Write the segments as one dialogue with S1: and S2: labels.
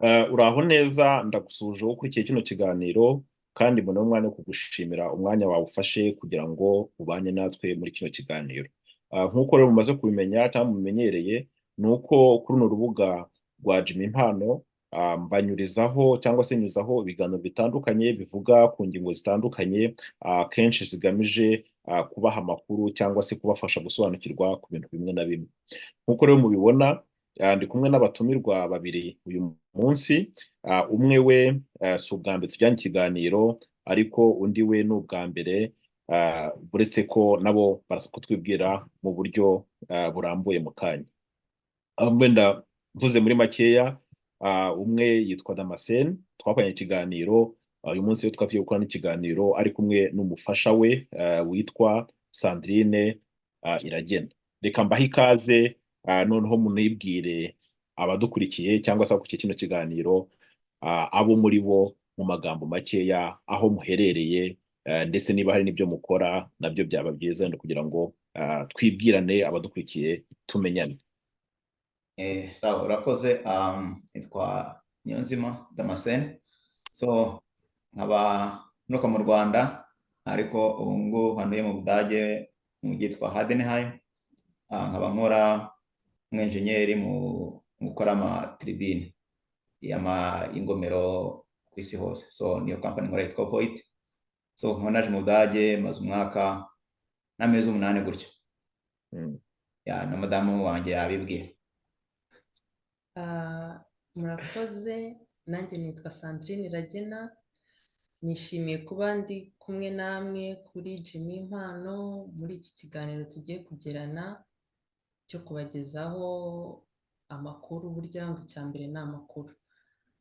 S1: Uraho neza, ndagusuhuje wowe ukurikiye kino kiganiro, kandi mbona umwanya wo kugushimira umwanya wawe ufashe kugira ngo ubane natwe muri kino kiganiro. Nk'uko rero mumaze kubimenya cyangwa mubimenyereye, ni uko kuri runo rubuga rwa Jimmy Impano mbanyurizaho cyangwa se nyuzaho ibiganiro bitandukanye bivuga ku ngingo zitandukanye, kenshi zigamije kubaha amakuru cyangwa se kubafasha gusobanukirwa ku bintu bimwe na bimwe. Nk'uko rero mubibona, ndi kumwe n'abatumirwa babiri uyu munsi. Umwe we si ubwa mbere tujyanye ikiganiro, ariko undi we ni ubwa mbere, uretse ko nabo baraza kutwibwira mu buryo burambuye mu kanya. Wenda mvuze muri makeya, umwe yitwa Damascene, twakoranye ikiganiro. Uyu munsi rero tukaba tugiye gukora n'ikiganiro ari kumwe n'umufasha we witwa Sandrine Iragena. Reka mbahe ikaze, noneho munibwire abadukurikiye cyangwa se abakurikiye kino kiganiro, abo muri bo mu magambo makeya, aho muherereye, ndetse niba hari n'ibyo mukora nabyo byaba byiza wenda kugira ngo twibwirane, abadukurikiye tumenyane.
S2: Sawa, urakoze. Nitwa Niyonzima Damascene, so nkaba nturuka mu Rwanda, ariko ubu ngubu ntuye mu Budage mu mujyi witwa Heidenheim. Nkaba nkora nk'enjeniyeri mu gukora amatiribine y'ingomero ku isi hose. So niyo company nkora yitwa Voith. So nkaba naje mu Budage maze umwaka n'amezi 8 gutyo. Ya, na madamu wanjye yabibwiye.
S3: Murakoze, nanjye nitwa Sandrine Iragena. Nishimiye kuba ndi kumwe namwe kuri Jimmy Impano muri iki kiganiro tugiye kugirana cyo kubagezaho amakuru. Burya ngo icya mbere ni amakuru.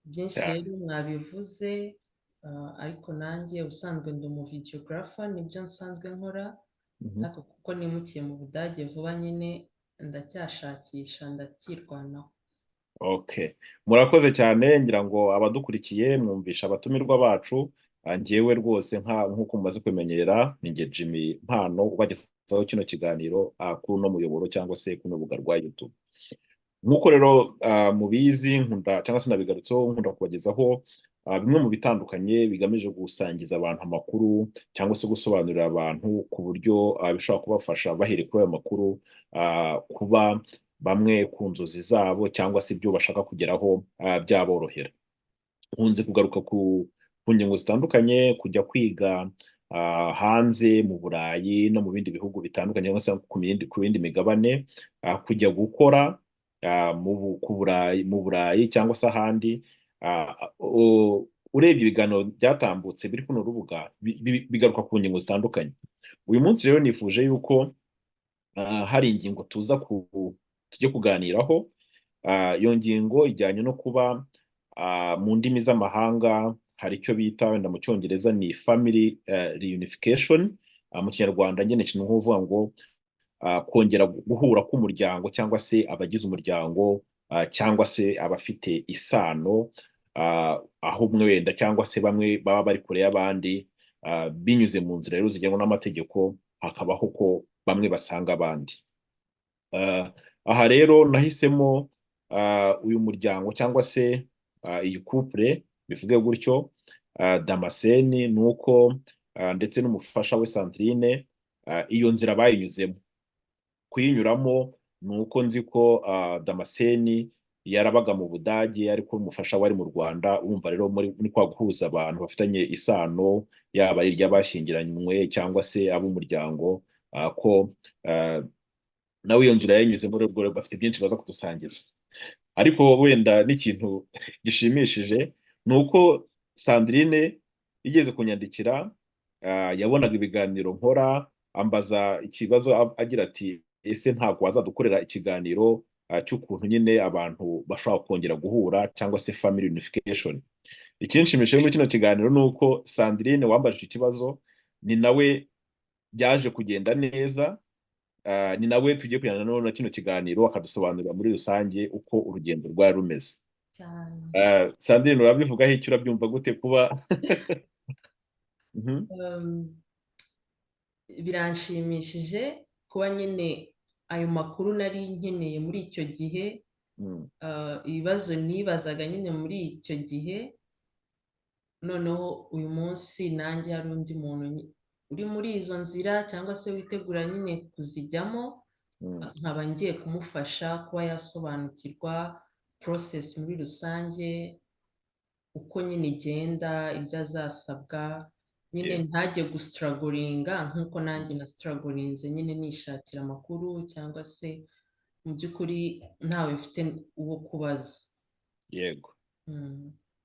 S3: Byinshi rero mwabivuze, ariko nanjye ubusanzwe ndi umu videographer, nibyo nsanzwe nkora, ariko kuko nimukiye mu Budage vuba nyine ndacyashakisha, ndacyirwanaho.
S1: Okay. Murakoze cyane. Ngira ngo abadukurikiye mwumvisha abatumirwa bacu. Njyewe rwose nk'uko mumaze kubimenyera, ni njye Jimmy Mpano ubagezaho kino kiganiro kuri uno muyoboro cyangwa se kuri rubuga rwa YouTube. Nk'uko rero mubizi, nkunda cyangwa se nabigarutseho, nkunda kubagezaho bimwe mu bitandukanye bigamije gusangiza abantu amakuru cyangwa se gusobanurira abantu ku buryo bishobora kubafasha bahereye kuri ayo makuru kuba bamwe ku nzozi zabo cyangwa se ibyo bashaka kugeraho byaborohera. Nkunze kugaruka ku ngingo zitandukanye, kujya kwiga hanze mu Burayi no mu bindi bihugu bitandukanye cyangwa se ku yindi migabane, kujya gukora mu Burayi cyangwa se ahandi. Urebye ibiganiro byatambutse biri kuno rubuga bigaruka ku ngingo zitandukanye. Uyu munsi rero nifuje yuko hari ingingo tuza ku tujye kuganiraho. Iyo ngingo ijyanye no kuba mu ndimi z'amahanga hari icyo bita wenda mu Cyongereza ni family reunification. Mu Kinyarwanda nyine kintu nk'uvuga ngo kongera guhura k'umuryango cyangwa se abagize umuryango, cyangwa se abafite isano, aho umwe wenda cyangwa se bamwe baba bari kure y'abandi, binyuze mu nzira rero zigenwa n'amategeko hakabaho ko bamwe basanga abandi. Aha rero nahisemo uyu muryango cyangwa se iyi couple, bivuge gutyo, Damascene ni uko ndetse n'umufasha we Sandrine, iyo nzira bayinyuzemo. Kuyinyuramo ni uko nzi ko Damascene yarabaga mu Budage ariko umufasha we ari mu Rwanda. Urumva rero muri kwa guhuza abantu bafitanye isano, yaba ari iry'abashyingiranywe cyangwa se ab'umuryango, ko nawe iyo nzira yayinyuzemo. Rero bafite byinshi baza kudusangiza. Ariko wenda n'ikintu gishimishije ni uko Sandrine yigeze kunyandikira, yabonaga ibiganiro nkora, ambaza ikibazo agira ati: "Ese ntabwo wazadukorera ikiganiro cy'ukuntu nyine abantu bashobora kongera guhura cyangwa se family reunification?" Ikinshimishije muri kino kiganiro ni uko Sandrine wambajije ikibazo ni nawe byaje kugenda neza, ni nawe tugiye kujyana na kino kiganiro, akadusobanurira muri rusange uko urugendo rwari rumeze.
S3: Cyane.
S1: Sandrine, urabivugaho icyo? Urabyumva gute kuba
S3: Biranshimishije kuba nyine ayo makuru nari nkeneye muri icyo gihe. Ibibazo nibazaga nyine muri icyo gihe, noneho uyu munsi nanjye hari undi muntu uri muri izo nzira cyangwa se witegura nyine kuzijyamo, nkaba ngiye kumufasha kuba yasobanukirwa process muri rusange, uko nyine igenda, ibyo azasabwa nyine, ntajye gustrugglinga nk'uko nanjye na strugglinze nyine nishakira amakuru cyangwa se mu by'ukuri ntawe mfite uwo kubaza.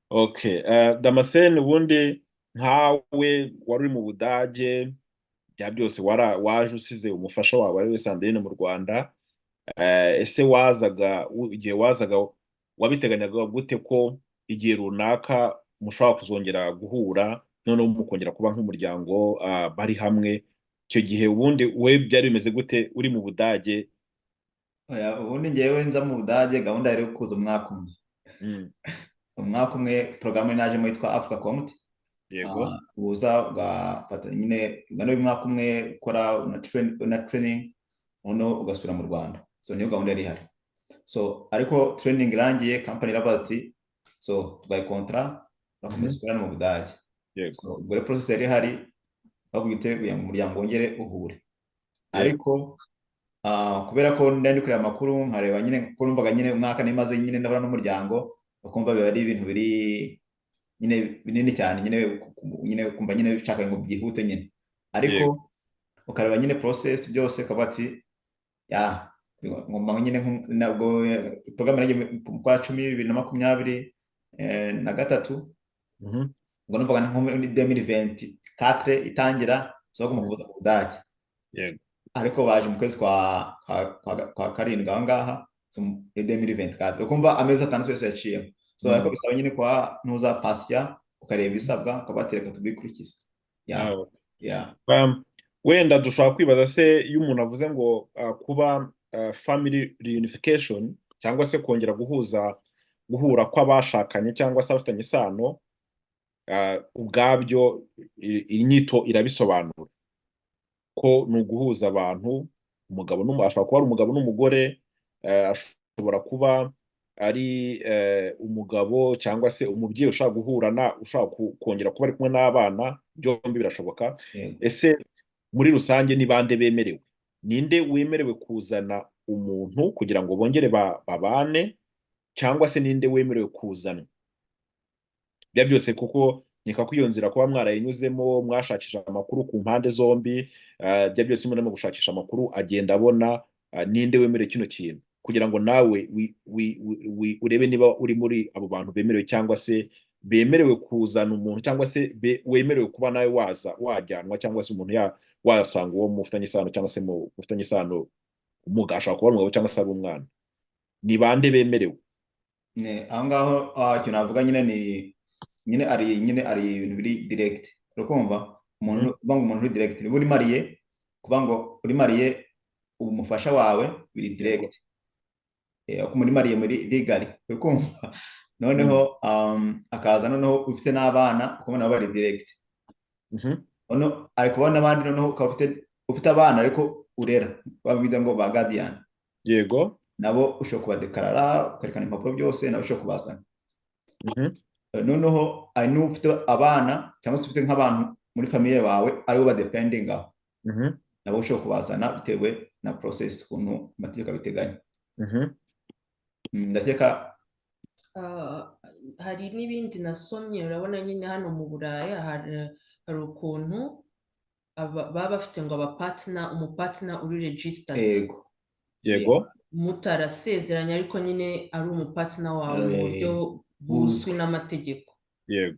S1: Okay, Damascene, ubundi nkawe wari uri mu Budage, bya byose waje usize umufasha wawe ari we Sandrine mu Rwanda. Ese wazaga igihe wazaga wabiteganyaga gute ko igihe runaka mushobora kuzongera guhura, noneho mukongera kuba nk'umuryango bari hamwe? Icyo gihe ubundi we byari bimeze gute uri mu Budage?
S2: Oya, ubundi ngewe nza mu Budage gahunda yari kuza umwaka umwe. Umwaka umwe, porogaramu najemo yitwa Africa Community. Uza ugafata nyine gahunda y'umwaka umwe, ukora na training, noneho ugasubira mu Rwanda. So niyo gahunda yari ihari. So ariko training irangiye, company irabaza ati: "So tugaye contrat, urakomeza ukorana mu Budage." So ubwo rero process yari ihari bavuga kugira ngo umuryango wongere uhure. Ariko kubera ko nari ndi kureba amakuru, nkareba nyine ko numvaga nyine umwaka nimaze nyine ndabona n'umuryango, ukumva biba ari ibintu biri nyine binini cyane nyine, nyine ukumva nyine ushaka ngo byihute nyine, ariko ukareba nyine process byose, ukavuga ati: "Ya, ngomba nyine." Nabwo porogaramu yagiye mu kwa 10 2023. Ubwo numvaga nko muri 2024 itangira, so bagomba kuza mu Budage. Ariko baje mu kwezi kwa karindwi aho ngaha, so muri 2024, ukumva amezi 6 yose yaciyemo. So ariko bisaba nyine kwa ntuza patient, ukareba ibisabwa, ukabatereka tubikurikize ya. Ya.
S1: Wenda dushobora kwibaza se, iyo umuntu avuze ngo kuba family reunification cyangwa se kongera guhuza, guhura kw'abashakanye cyangwa se abafitanye isano, ubwabyo iyi nyito irabisobanura ko ni uguhuza abantu, umugabo ashobora kuba ari umugabo n'umugore, ashobora kuba ari umugabo cyangwa se umubyeyi ushaka guhura na ushaka kongera kuba ari kumwe n'abana, byombi birashoboka. Ese muri rusange ni bande bemerewe? Ninde wemerewe kuzana umuntu kugira ngo bongere babane, cyangwa se ninde wemerewe kuzana bya byose? Kuko nkeka ko iyo nzira kuba mwarayinyuzemo, mwashakisha amakuru ku mpande zombi, bya byose murimo gushakisha amakuru, agenda abona ninde wemerewe kino kintu, kugira ngo nawe urebe niba uri muri abo bantu bemerewe cyangwa se bemerewe kuzana umuntu, cyangwa se wemerewe kuba nawe waza wajyanwa, cyangwa se umuntu wasanga uwo mufitanye isano, cyangwa se mufitanye isano umuga, ashobora kuba ari umugabo cyangwa se ari umwana. Ni bande bemerewe?
S2: Aho ngaho ikintu navuga nyine ni nyine ari ibintu biri direct, urakumva umuntu uvuga ngo umuntu uri direct, niba uri marié, kuvuga ngo uri marié, umufasha wawe biri direct, uko muri marié muri legally, uri kumva? Noneho akaza, noneho ufite n'abana, ukabona nabo bari direct. Noneho ari kubona n'abandi, noneho ukaba ufite abana ariko urera, babita ngo ba guardian. Nabo ushobora kubadeclarara, ukerekana impapuro byose, nabo ushobora kubazana. Noneho hari n'ufite abana cyangwa se ufite nk'abantu muri famille bawe aribo badependingaho, nabo ushobora kubazana bitewe na process ukuntu amategeko abiteganya. Ndakeka.
S3: Hari n'ibindi nasomye. Urabona nyine hano mu Buraya hari ukuntu baba bafite ngo abapartner, umupartner uri registered, mutarasezeranye ariko nyine ari umupartner wawe mu buryo buzwi
S2: buzwi
S3: n'amategeko,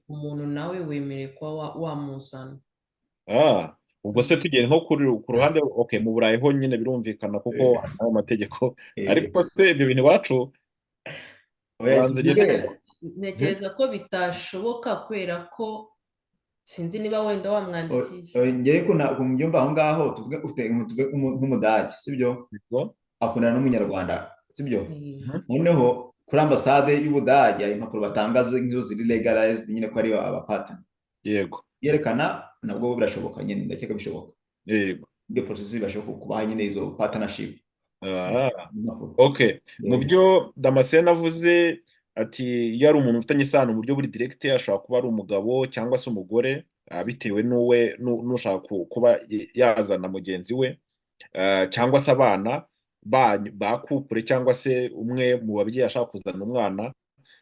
S3: umuntu nawe wemerewe kuba wamuzana.
S1: Ubwo se tugiye nko kuri ku ruhande, okay, mu Burayi ho nyine birumvikana kuko hari amategeko, ariko se ibyo bintu iwacu
S2: Oya,
S1: ubanza
S2: tuvuge
S1: ugende.
S3: Ntekereza ko bitashoboka kubera ko sinzi niba wenda wamwandikisha.
S2: Ngewe ko mbyumva aho ngaho, tuvuge ufite, tuvuge nk'Umudage, sibyo? Akundana n'Umunyarwanda, sibyo? Noneho kuri ambasade y'Ubudage hari impapuro batanga nk'izo ziri legalized nyine ko ari abapartner. Yerekana nabwo birashoboka nyine, ndakeka bishoboka. Iyo process birashoboka kubaha nyine izo partnership. Impapuro.
S1: Okay, mu byo Damascene avuze, ati iyo ari umuntu ufitanye isano mu buryo buri direct, ashobora kuba ari umugabo cyangwa se umugore, bitewe n'uwe n'ushaka kuba yazana mugenzi we, cyangwa se abana ba couple, cyangwa se umwe mu babyeyi ashaka kuzana umwana,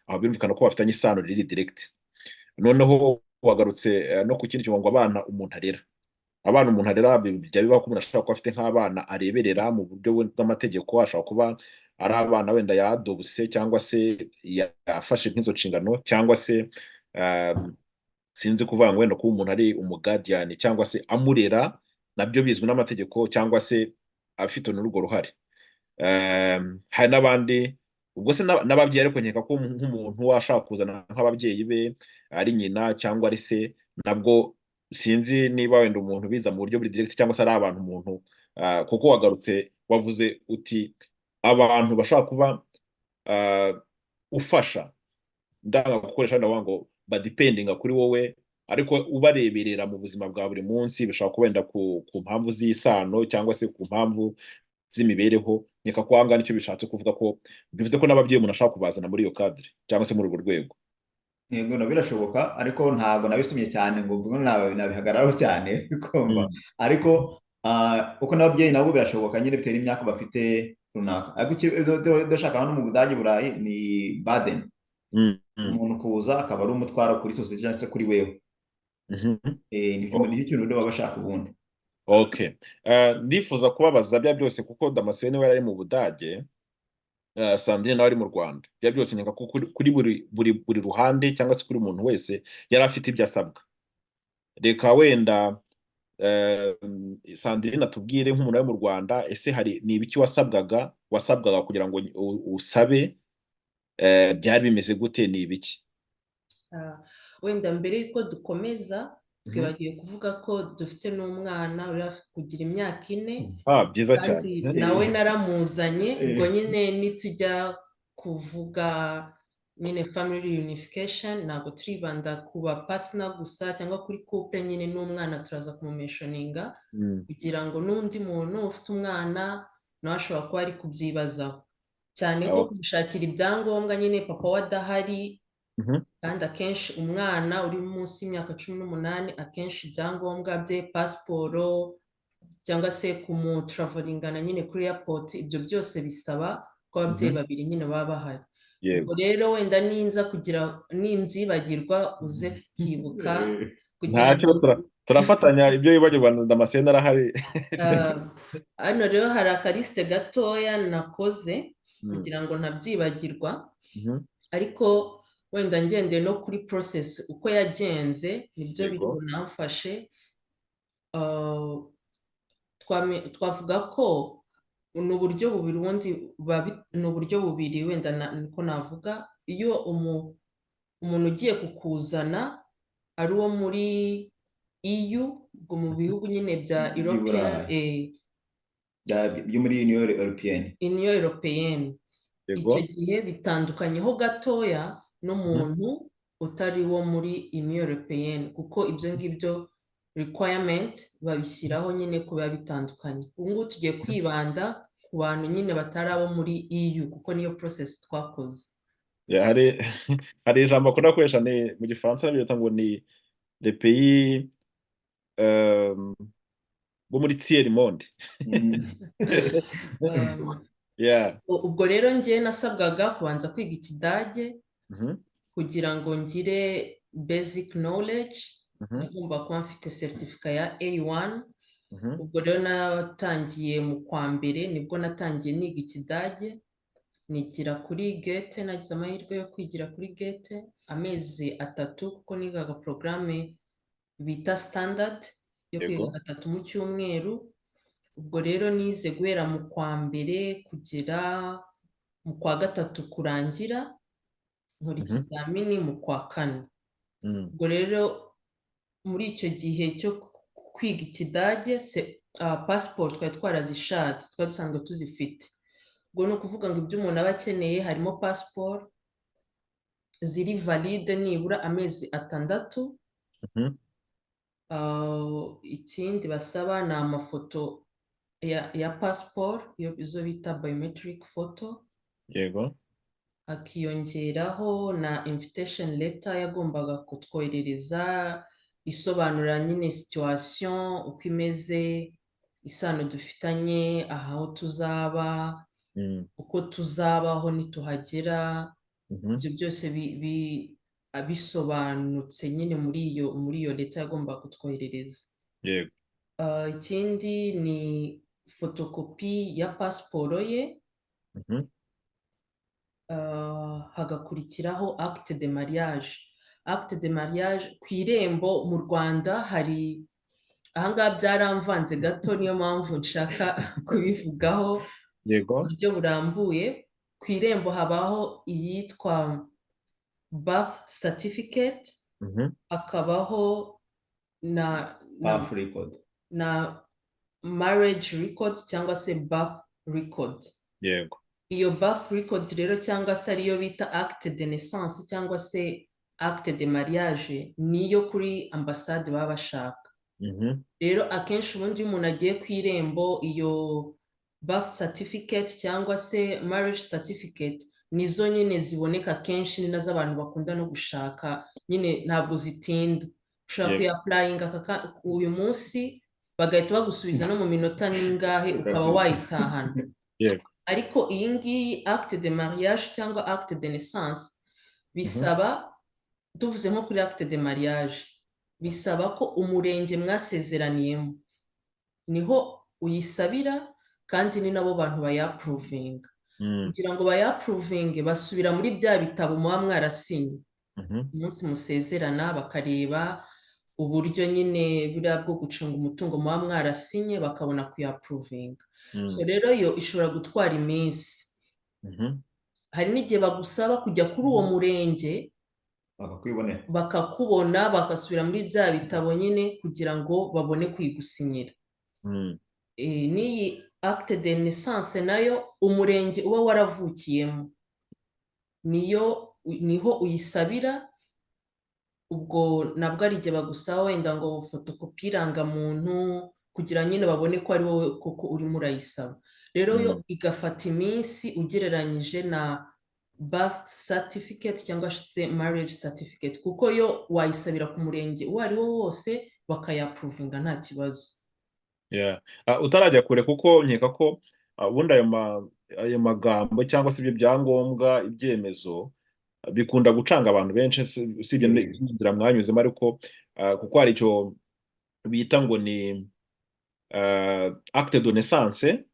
S1: aho birumvikana ko bafitanye isano riri direct. Noneho wagarutse no ku kindi kintu ngo abana umuntu arera, abana umuntu arera, bijya bibaho ko umuntu ashobora kuba afite nk'abana areberera mu buryo bw'amategeko, ashobora kuba ari abana wenda yadobuse cyangwa se yafashe nk'izo nshingano, cyangwa se sinzi kuvuga ngo wenda kuba umuntu ari umu guardian cyangwa se amurera, nabyo bizwi n'amategeko, cyangwa se afite n'urwo ruhare. Hari n'abandi ubwo se n'ababyeyi, ariko nkeka ko nk'umuntu washaka kuzana nk'ababyeyi be, ari nyina cyangwa ari se, nabwo sinzi niba wenda umuntu biza mu buryo buri direct cyangwa se ari abantu umuntu, kuko wagarutse wavuze uti abantu bashobora kuba ufasha, ndanga gukoresha wenda ngo badependinga kuri wowe, ariko ubareberera mu buzima bwa buri munsi, bishobora kuba wenda ku mpamvu z'isano cyangwa se ku mpamvu z'imibereho. Nkeka ko ahangaha nicyo bishatse kuvuga, ko bivuze ko n'ababyeyi umuntu ashobora kubazana muri iyo cadre cyangwa se muri urwo rwego.
S2: Yego, no birashoboka, ariko ntabwo nabisomye cyane ngo mvuge ngo nabihagararaho cyane, kumva. Ariko uko n'ababyeyi nabo birashoboka nyine, bitewe n'imyaka bafite runaka. Ariko dushaka hano mu Budage, Burayi ni burden, umuntu kuza akaba ari umutwaro kuri sosiyete cyangwa se kuri wewe. Nicyo kintu baba bashaka ubundi.
S1: Okay. Ndifuza kubabaza bya byose, kuko Damascene we yari ari mu Budage, Sandrine nawe ari mu Rwanda. Bya byose nkeka ko kuri buri ruhande cyangwa se kuri umuntu wese yari afite ibyo asabwa. Reka wenda Sandrine atubwire nk'umuntu uri mu Rwanda, ese hari ni ibiki wasabwaga kugira ngo usabe, byari bimeze gute, ni ibiki?
S3: Wenda mbere y'uko dukomeza, twibagiwe kuvuga ko dufite n'umwana uri hafi kugira imyaka 4.
S1: Ah, byiza cyane.
S3: Kandi nawe naramuzanye. Ubwo nyine nitujya kuvuga nyine family reunification, ntabwo turibanda ku ba partner gusa cyangwa kuri couple, nyine n'umwana turaza kumumentioninga, kugira ngo n'undi muntu ufite umwana nawe ashobora kuba ari kubyibazaho cyane ko kumushakira ibyangombwa nyine papa we adahari, kandi akenshi umwana uri munsi y'imyaka 18, akenshi ibyangombwa bye, pasiporo cyangwa se kumutravelingana nyine kuri airport, ibyo byose bisaba ko ababyeyi babiri nyine baba bahari. Ubwo rero wenda ninza kugira ninzibagirwa, uze kwibuka kugira
S1: Ntacyo,
S3: ngo
S1: turafatanya, ibyo wibagirwa Damascene arahari.
S3: Hano rero hari akaliste gatoya nakoze kugira ngo ntabyibagirwa, ariko wenda ngendeye no kuri process uko yagenze, nibyo biri bunamfashe. Twavuga ko ni uburyo bubiri ubundi, ni uburyo bubiri wenda niko navuga. Iyo umuntu ugiye kukuzana ari uwo muri EU, ubwo mu bihugu nyine bya
S2: By'i
S3: European
S2: Burayi. Byo muri Union Européenne.
S3: Union Européenne, icyo gihe bitandukanyeho gatoya n'umuntu utari wo muri Union Européenne, kuko ibyo ngibyo requirement babishyiraho nyine ko biba bitandukanye. Ubu ngubu tugiye kwibanda ku bantu nyine batari abo muri EU, kuko niyo process twakoze.
S1: Yeah, hari ijambo akunda gukoresha, ni mu Gifaransa bita ngo ni les pays bo muri tiers monde.
S3: Ubwo rero njye nasabwaga kubanza kwiga Ikidage kugira ngo ngire basic knowledge. Nagomba kuba mfite certificate ya A1. Ubwo rero natangiye mu kwa mbere, nibwo natangiye niga Ikidage, nigira kuri Goethe. Nagize amahirwe yo kwigira kuri Goethe amezi 3, kuko nigaga porogaramu bita standard yo kwiga gatatu mu cyumweru. Ubwo rero nize guhera mu kwa mbere kugera mu kwa gatatu kurangira, nkora ikizamini mu kwa kane. Ubwo rero muri icyo gihe cyo kwiga Ikidage, pasiporo twari twarazishatse, twari dusanzwe tuzifite. Ubwo ni ukuvuga ngo ibyo umuntu aba akeneye harimo pasiporo ziri valide nibura amezi 6. Ikindi basaba ni amafoto ya pasiporo, iyo izo bita biometric photo. Hakiyongeraho na invitation letter yagombaga kutwoherereza, isobanura nyine situation uko imeze, isano dufitanye, aho tuzaba, uko tuzabaho nituhagera. Ibyo byose bisobanutse nyine muri iyo letter yagombaga kutwoherereza. Ikindi ni fotokopi ya pasiporo ye. Hagakurikiraho acte de mariage. Acte de mariage ku Irembo mu Rwanda hari ahangaha byaramvanze gato, niyo mpamvu nshaka kubivugaho mu buryo burambuye. Ku Irembo habaho iyitwa birth certificate, hakabaho na
S2: Birth record.
S3: na marriage record cyangwa se birth record. Iyo birth record rero, cyangwa se ariyo bita acte de naissance cyangwa se acte de mariage, niyo kuri ambasade baba bashaka. Rero akenshi ubundi iyo umuntu agiye ku Irembo, iyo birth certificate cyangwa se marriage certificate nizo nyine ziboneka kenshi, ni nazo abantu bakunda no gushaka nyine, ntabwo zitinda. Ushobora kuyapplyinga uyu munsi, bagahita bagusubiza no mu minota n'ingahe, ukaba wayitahana. Ariko iyi ngiyi acte de mariage cyangwa acte de naissance bisaba, tuvuze nko kuri acte de mariage, bisaba ko umurenge mwasezeraniyemo niho uyisabira, kandi ni nabo bantu bayapprovinga. Kugira ngo bayapprovinge, basubira muri bya bitabo muba mwarasinye umunsi musezerana, bakareba uburyo nyine buriya bwo gucunga umutungo muba mwarasinye, bakabona kuyapprovinga. So rero yo ishobora gutwara iminsi. Hari n'igihe bagusaba kujya kuri uwo murenge
S2: bakakwibonera,
S3: bakakubona, bagasubira muri bya bitabo nyine kugira ngo babone kuyigusinyira. N'iyi acte de naissance nayo, umurenge uba waravukiyemo niyo niho uyisabira. Ubwo nabwo ari igihe bagusaba wenda ngo fotokopi y'irangamuntu, kugira nyine babone ko ari wowe koko urimo urayisaba. Rero yo igafata iminsi ugereranyije na birth certificate cyangwa se marriage certificate, kuko yo wayisabira ku murenge uwo ari wo wose, bakayapprovinga nta kibazo.
S1: Yeah. Utarajya kure, kuko nkeka ko ubundi ayo magambo cyangwa se ibyo byangombwa, ibyemezo bikunda gucanga abantu benshi, usibye n'inzira mwanyuzemo, ariko kuko hari icyo bita ngo ni acte de naissance,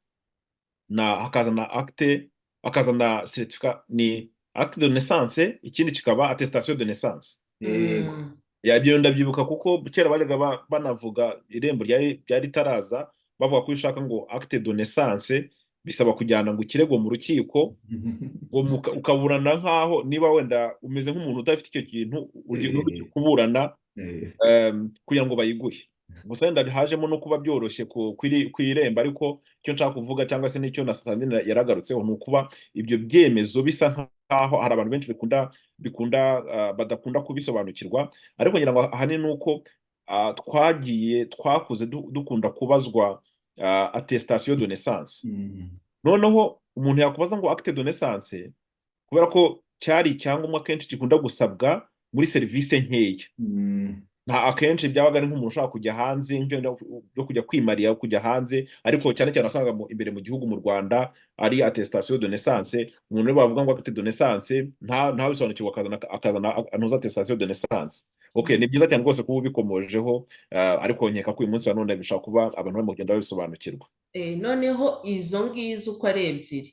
S1: na hakaza na acte, hakaza na certificat. Ni acte de naissance, ikindi kikaba attestation de naissance. Ya, ibyo ndabyibuka kuko kera bajyaga banavuga, Irembo ryari ritaraza, bavuga ko iyo ushaka ngo acte de naissance bisaba kujyana ngo ikirego mu rukiko, ngo ukaburana nk'aho niba wenda umeze nk'umuntu udafite icyo kintu, ugiye kuburana kugira ngo bayiguhe. Gusa wenda hajemo no kuba byoroshye ku Irembo. Ariko icyo nshaka kuvuga, cyangwa se n'icyo na Sandrine yaragarutseho, ni ukuba ibyo byemezo bisa nk'aho hari abantu benshi bikunda badakunda kubisobanukirwa. Ariko ngira ngo ahanini ni uko twagiye twakuze dukunda kubazwa attestation de naissance. Noneho umuntu yakubaza ngo acte de naissance, kubera ko cyari icyangombwa kenshi gikunda gusabwa muri serivisi nkeya, nta akenshi byabaga ari nk'umuntu ushaka kujya hanze, nk'ibyo byo kujya kwimariya, kujya hanze. Ariko cyane cyane wasangaga imbere mu gihugu mu Rwanda ari attestation de naissance. Umuntu rero bavuga ngo acte de naissance ntabisobanukirwe, akazana antuza attestation de naissance. Okay, ni byiza cyane rwose kuba ubikomojeho, ariko nkeka ko uyu munsi wa none bishobora kuba abantu barimo kugenda babisobanukirwa.
S3: Noneho izo ngizo uko ari ebyiri,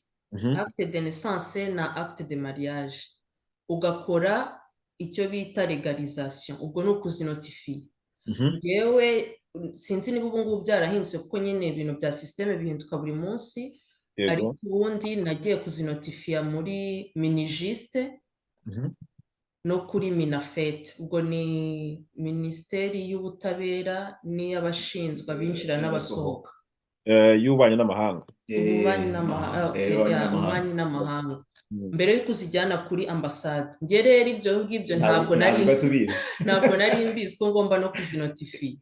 S3: acte de naissance na acte de mariage, ugakora icyo bita légalisation, ubwo ni ukuzinotifiya. Njyewe sinzi niba ubu ngubu byarahindutse, kuko nyine ibintu bya système bihinduka buri munsi. Ariko ubundi nagiye kuzinotifiya muri MINIJUST no kuri MINAFFET, ubwo ni Minisiteri y'Ubutabera n'iy'abashinzwe abinjira n'abasohoka.
S1: Y'ububanyi n'amahanga.
S3: Ububanyi n'amahanga, okay,
S2: ububanyi
S3: ya,
S2: n'amahanga.
S3: Ububanyi n'amahanga, mbere y'uko uzijyana kuri ambasade. Njye rero ibyo ngibyo ntabwo
S2: ntabwo
S3: nari
S2: twari tubizi.
S3: Ntabwo nari mbizi ko ngomba no kuzinotifiya.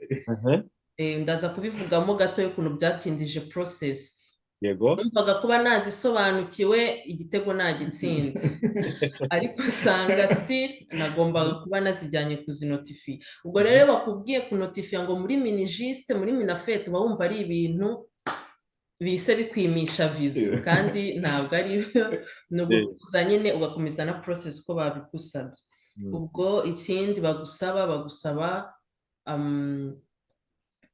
S3: Ndaza kubivugamo gato y'ukuntu byatindije process. Numvaga kuba nazisobanukiwe, igitego nagitsinze, ariko usanga still nagombaga kuba nazijyanye kuzinotifiya. Ubwo rero iyo bakubwiye kunotifiya ngo muri Minijust, muri Minaffet, uba wumva ari ibintu bise bikwimisha viza, kandi ntabwo ari byo. Ni ugutuza nyine, ugakomeza na process uko babigusabye. Ubwo ikindi bagusaba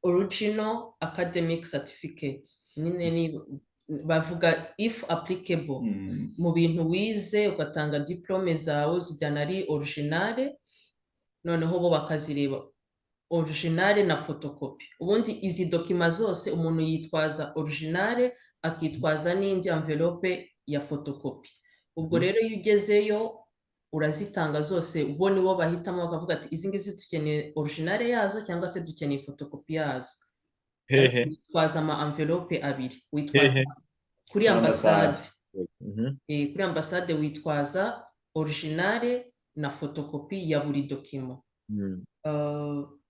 S3: original academic certificate nyine, ni bavuga "if applicable". Mu bintu wize, ugatanga diplôme zawe, uzijyana ari originale, noneho bo bakazireba, originale na photocopie. Ubundi izi documents zose umuntu yitwaza originale, akitwaza n'indi enveloppe ya photocopie. Ubwo rero iyo ugezeyo urazitanga zose, bo nibo bahitamo, bakavuga ati: "Izi ngizi dukeneye originale yazo cyangwa se dukeneye photocopie yazo."
S1: Hehe?
S3: Witwaza ama enveloppe abiri. Witwaza
S1: Hehe?
S3: kuri ambasade. Kuri ambasade witwaza originale na photocopie ya buri document.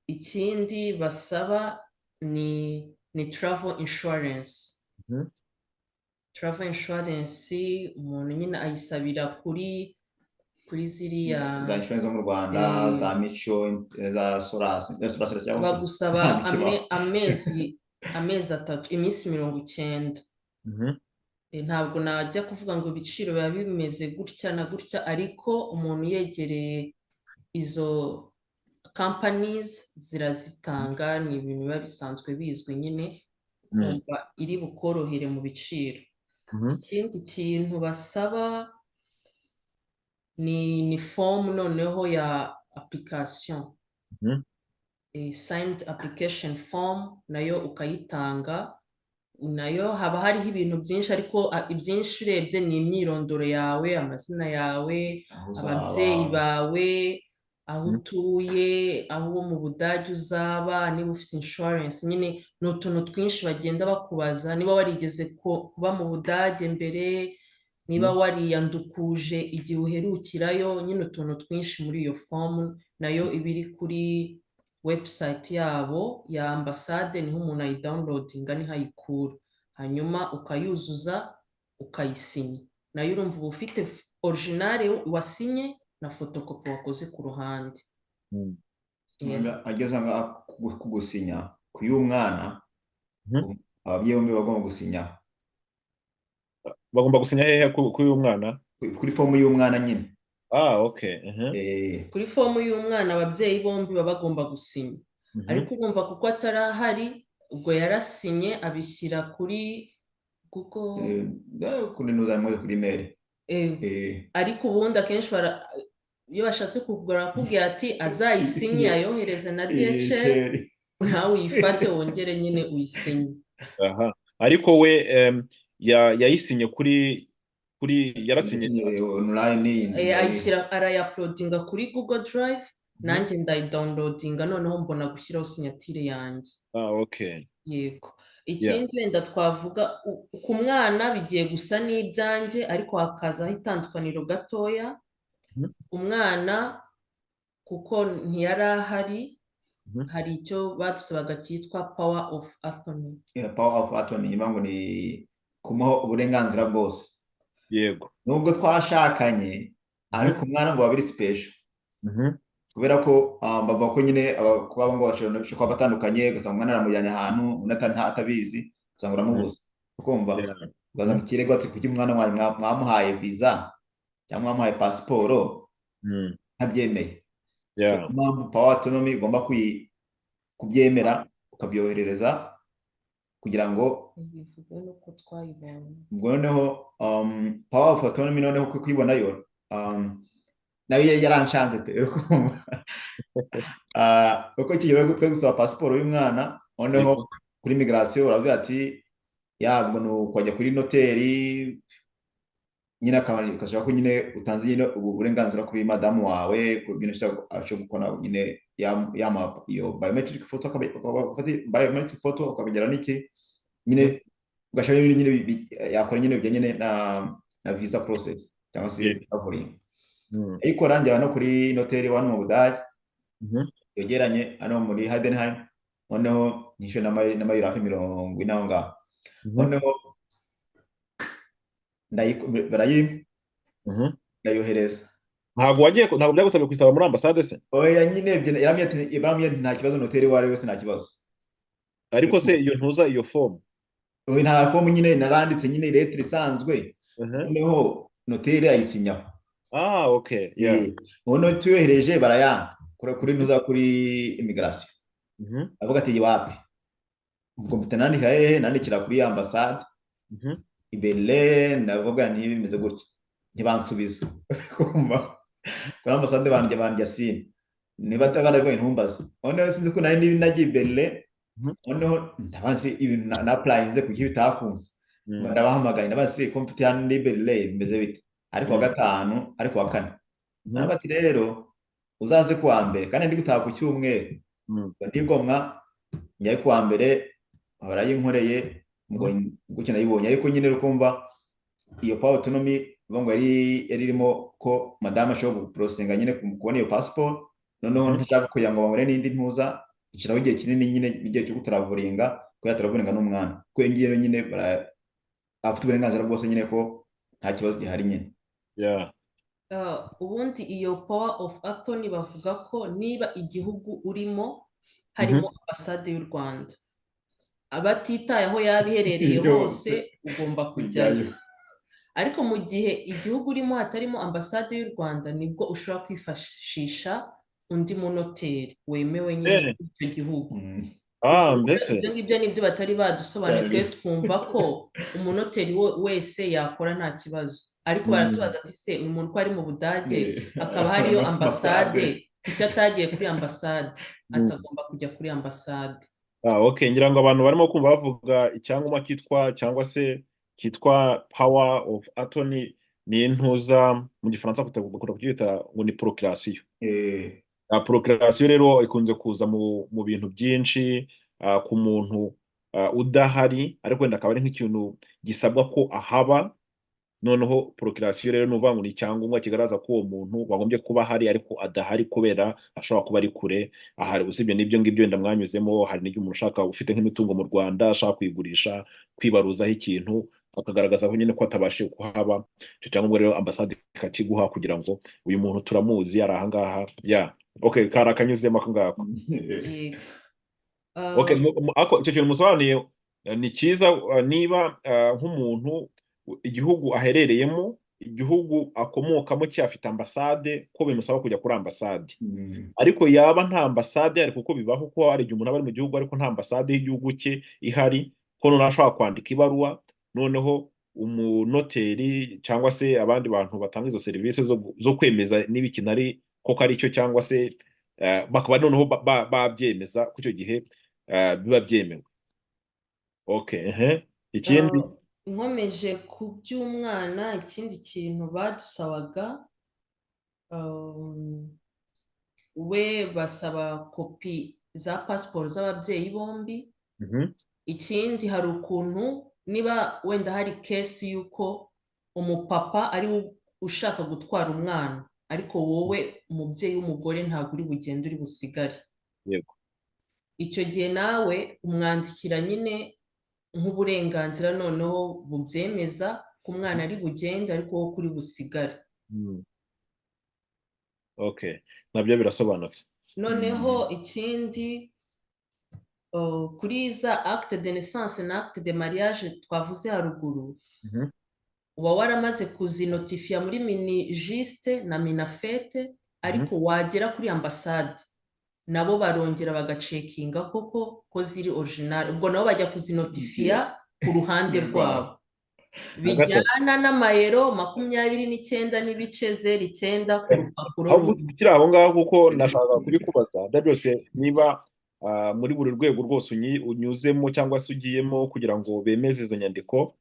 S3: Ikindi basaba ni travel insurance. Travel insurance umuntu nyine ayisabira kuri ziriya
S2: Za insurance zo mu Rwanda, za Mico, za Solas, Solas cyangwa se
S3: Bagusaba
S2: ntabwo ikibaho.
S3: Amezi 3, iminsi 90. Ntabwo najya kuvuga ngo ibiciro biba bimeze gutya na gutya, ariko umuntu yegereye izo companies zirazitanga, ni ibintu biba bisanzwe bizwi nyine, kumva iri bukorohere mu biciro. Ikindi kintu basaba ni form noneho ya application. Signed application form nayo ukayitanga. Nayo haba hariho ibintu byinshi, ariko ibyinshi urebye ni imyirondoro yawe, amazina yawe,
S2: aho uzaba,
S3: ababyeyi bawe, aho utuye, aho uwo mu Budage uzaba, niba ufite insurance. Nyine ni utuntu twinshi bagenda bakubaza, niba warigeze kuba mu Budage mbere, niba wariyandukuje igihe uherukirayo. Nyine utuntu twinshi muri iyo fomu, nayo iba iri kuri website yabo ya ambasade, niho umuntu ayidownloadinga, niho ayikura, hanyuma ukayuzuza, ukayisinya. Nayo urumva uba ufite originale wasinye na photocopie wakoze ku ruhande.
S2: Wenda ageze aha ngaha kugusinya ku y'umwana, ababyeyi bombi bagomba gusinya.
S1: Bagomba gusinya hehe kuri uyu mwana?
S2: Kuri fomu y'umwana nyine.
S1: Ah, okay.
S3: Kuri fomu y'umwana ababyeyi bombi baba bagomba gusinya. Ariko urumva kuko atarahari, ubwo yarasinye abishyira kuri Google.
S2: Kuri nuza kuri email.
S3: Ariko ubundi akenshi iyo bashatse kugura barakubwira ati azayisinye ayohereze na DHL,
S2: DHL.
S3: nawe uyifate wongere nyine uyisinye.
S1: Aha, ariko we yayisinye kuri yarasinye.
S2: Online.
S3: Ayishyira, arayauploadinga kuri Google Drive, nanjye ndayidownloadinga, noneho mbona gushyiraho signature yanjye.
S1: Ah, okay.
S3: Yego. Ikindi wenda twavuga ku mwana bigiye gusa n'ibyanjye, ariko hakazaho itandukaniro gatoya. Umwana kuko ntiyari ahari, hari icyo badusabaga cyitwa power of attorney.
S2: Yeah, power of attorney ngo ni kumuha uburenganzira bwose. Nubwo twashakanye, ariko umwana ngo babiri special, kubera ko bavuga ko nyine kuba ngo bashobora kuba batandukanye, gusa umwana aramujyanye ahantu undi atabizi, usanga uramubuza, ukumva ugaza mu kirego ati: "Kuki umwana wanyu mwamuhaye visa cyangwa mwamuhaye pasiporo ntabyemeye?" So, niyo mpamvu power autonomy igomba kubyemera, ukabyoherereza kugira ngo
S3: Bivuge nuko twayibonye.
S2: Ubwo noneho power of autonomy, noneho kuyibona yo nayo yaranshanze pe, urukumva. Ah, uko kigiye twe gusaba pasiporo y'umwana, noneho kuri migration uravuga ati yabwo ni ukajya kuri noteri nyine, akaba ko nyine utanze nyine ubu burenganzira kuri madamu wawe, ku bintu ashobora gukora nyine yama iyo biometric photo, akaba biometric photo, ukabigira n'iki nyine, ugashyiraho n'ibindi nyine yakora nyine bijyanye na visa process cyangwa se traveling. Ariko rangira no kuri noteri wa hano mu Budage yegeranye hano muri Heidenheim. Noneho nishyuye n'amayero hafi 40 aho ngaho. Noneho barayi ndayohereza.
S1: Ntabwo wagiye, ntabwo byagusabye kuyisaba muri ambasade se?
S2: Oya nyine, yarambwiye ati nta kibazo, noteri uwo ari we wese nta kibazo.
S1: Ariko se iyo ntuza, iyo fomu?
S2: Oya, nta fomu nyine, naranditse nyine lettre isanzwe, noneho noteri ayisinyaho.
S1: Ah, okay, yeah.
S2: Noneho tuyohereje barayanga kuri ntuza, kuri immigration. Avuga ati wapi. Ubwo mpita nandika hehe? Nandikira kuri ambasade i Berlin, ndavuga nti bimeze gutya, ntibansubiza. Kumva kuri ambasade bandya sine niba barabibonye ntumbaze. Noneho sinzi ko nari niba nagiye i Berlin. Noneho ndabanze ibintu na applyinze kuki bitakunze. Ndabahamagaye, ndabaza ko mfite hano muri Berlin bimeze bite, ariko wa gatanu, ariko wa kane. Nabo ati rero uzaze ku wa mbere, kandi ndi gutaha ku cyumweru. Ngo ndigomwa njyayo ku wa mbere, barayinkoreye ngo gutyo nayibonye. Ariko nyine ukumva iyo power autonomy ngo yari irimo ko madame ashobora guprocessinga nyine kubona iyo passport. Noneho ntashaka kugira ngo babone n'indi ntuza ishyiraho igihe kinini nyine, igihe cyo gutravelinga, ko yatravelinga n'umwana, kuko iyo ngiyo nyine afite uburenganzira bwose nyine, ko nta kibazo gihari nyine.
S3: Ubundi iyo power of attorney bavuga ko niba igihugu urimo harimo ambasade y'u Rwanda, abatitaye aho yaba iherereye
S2: yose
S3: hose, ugomba kujyayo.
S2: Kujyayo.
S3: Ariko mu gihe igihugu urimo hatarimo ambasade y'u Rwanda, nibwo ushobora kwifashisha undi munoteri wemewe nyine muri icyo gihugu.
S1: Ah, mbese
S3: Ibyo ngibyo nibyo batari badusobanuriye. Twe twumva ko umunoteri wese yakora nta kibazo, ariko baratubaza ati se uyu muntu ko ari mu Budage, hakaba hariyo ambasade, kuki atagiye kuri ambasade? Atagomba kujya kuri ambasade.
S1: Ah, okay, ngira ngo abantu barimo kumva bavuga icyangombwa cyitwa, cyangwa se cyitwa power of attorney, ni intuza mu Gifaransa bakunda kucyita ngo ni procuration. Procuration rero ikunze kuza mu bintu byinshi, ku muntu udahari, ariko wenda akaba ari nk'ikintu gisabwa ko ahaba. Noneho procuration rero ni ukuvuga ngo ni icyangombwa kigaragaza ko uwo muntu wagombye kuba ahari ariko adahari, kubera ashobora kuba ari kure ahari. Usibye n'ibyo ngibyo wenda mwanyuzemo, hari n'igihe umuntu ushaka, ufite nk'imitungo mu Rwanda, ashaka kuyigurisha, kwibaruzaho ikintu, akagaragaza ko nyine ko atabashije kuhaba. Icyo cyangombwa rero ambasade ikakiguha kugira ngo uyu muntu turamuzi, ari ahangaha. Ya, okay, kari akanyuzemo ako ngako.
S3: Yego.
S1: Okay, ako icyo kintu musobanuye ni cyiza. Niba nk'umuntu igihugu aherereyemo, igihugu akomokamo cyafite ambasade, ko bimusaba kujya kuri ambasade. Ariko yaba nta ambasade ihari, kuko bibaho ko hari igihe umuntu aba ari mu gihugu ariko nta ambasade y'igihugu cye ihari, ko noneho ashobora kwandika ibaruwa, noneho umunoteri cyangwa se abandi bantu batanga izo serivisi zo kwemeza niba ikintu ari koko ari cyo, cyangwa se bakaba noneho babyemeza ko icyo gihe biba byemewe. Okay, ehe. Ikindi?
S3: Nkomeje ku by'umwana, ikindi kintu badusabaga, we basaba kopi za pasiporo z'ababyeyi bombi. Ikindi, hari ukuntu niba wenda hari case y'uko umupapa ari we ushaka gutwara umwana, ariko wowe umubyeyi w'umugore ntabwo uri bugende, uri busigare. Icyo gihe nawe umwandikira nyine nk'uburenganzira, noneho bubyemeza ko umwana ari bugende ariko wowe kuri busigare.
S1: Okay, nabyo birasobanutse.
S3: Noneho ikindi, kuri za acte de naissance na acte de mariage twavuze haruguru, uba waramaze kuzinotifiya muri Minijust na Minaffet, ariko wagera kuri ambasade nabo barongera bagacheckinga koko ko ziri original. Ubwo nabo bajya kuzinotifiya ku ruhande rwabo, bijyana n'amayero 29.09 ku rupapuro
S1: Ahubwo
S3: rumwe.
S1: Tukiri aho ngaho, kuko nashakaga kubikubaza ibyo byose, niba muri buri rwego rwose unyuzemo cyangwa se ugiyemo kugira ngo bemeze izo nyandiko,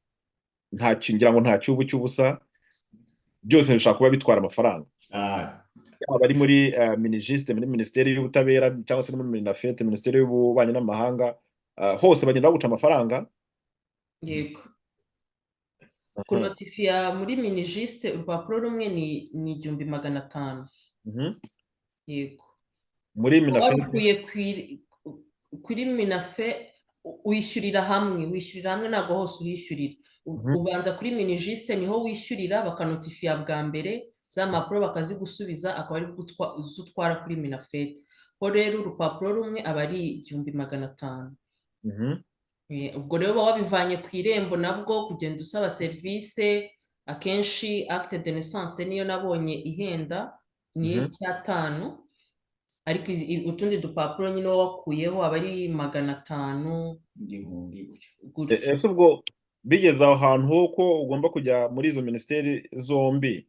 S1: nta ngira ngo nta cyubu cy'ubusa, byose bishobora kuba bitwara amafaranga. Yaba ari muri Minijust, muri Minisiteri y'Ubutabera, cyangwa se no muri Minaffet, Minisiteri y'Ububanyi n'Amahanga, hose bagenda baguca amafaranga.
S3: Yego, kunotifiya muri Minijust urupapuro rumwe ni 1500. Yego.
S1: Muri
S3: Uba
S1: Minaffet?
S3: Warukuye ku Kuri MINAFFET wishyurira hamwe, wishyurira hamwe, ntabwo hose uhishyurira. Ubanza kuri MINIJUST, niho wishyurira, bakanotifiya bwa mbere, za mpapuro bakazigusubiza, akaba ari bwo uza utwara kuri MINAFFET. Ho rero urupapuro rumwe aba ari 1500. Ubwo rero uba wabivanye ku Irembo, nabwo kugenda usaba serivisi. Akenshi acte de naissance niyo nabonye ihenda, ni icyatanu, ariko utundi dupapuro nyine uba wakuyeho aba ari 500.
S2: 1000 gutyo.
S3: Gutyo.
S1: Ese ubwo bigeze aho hantu ho ko ugomba kujya muri izo minisiteri zombi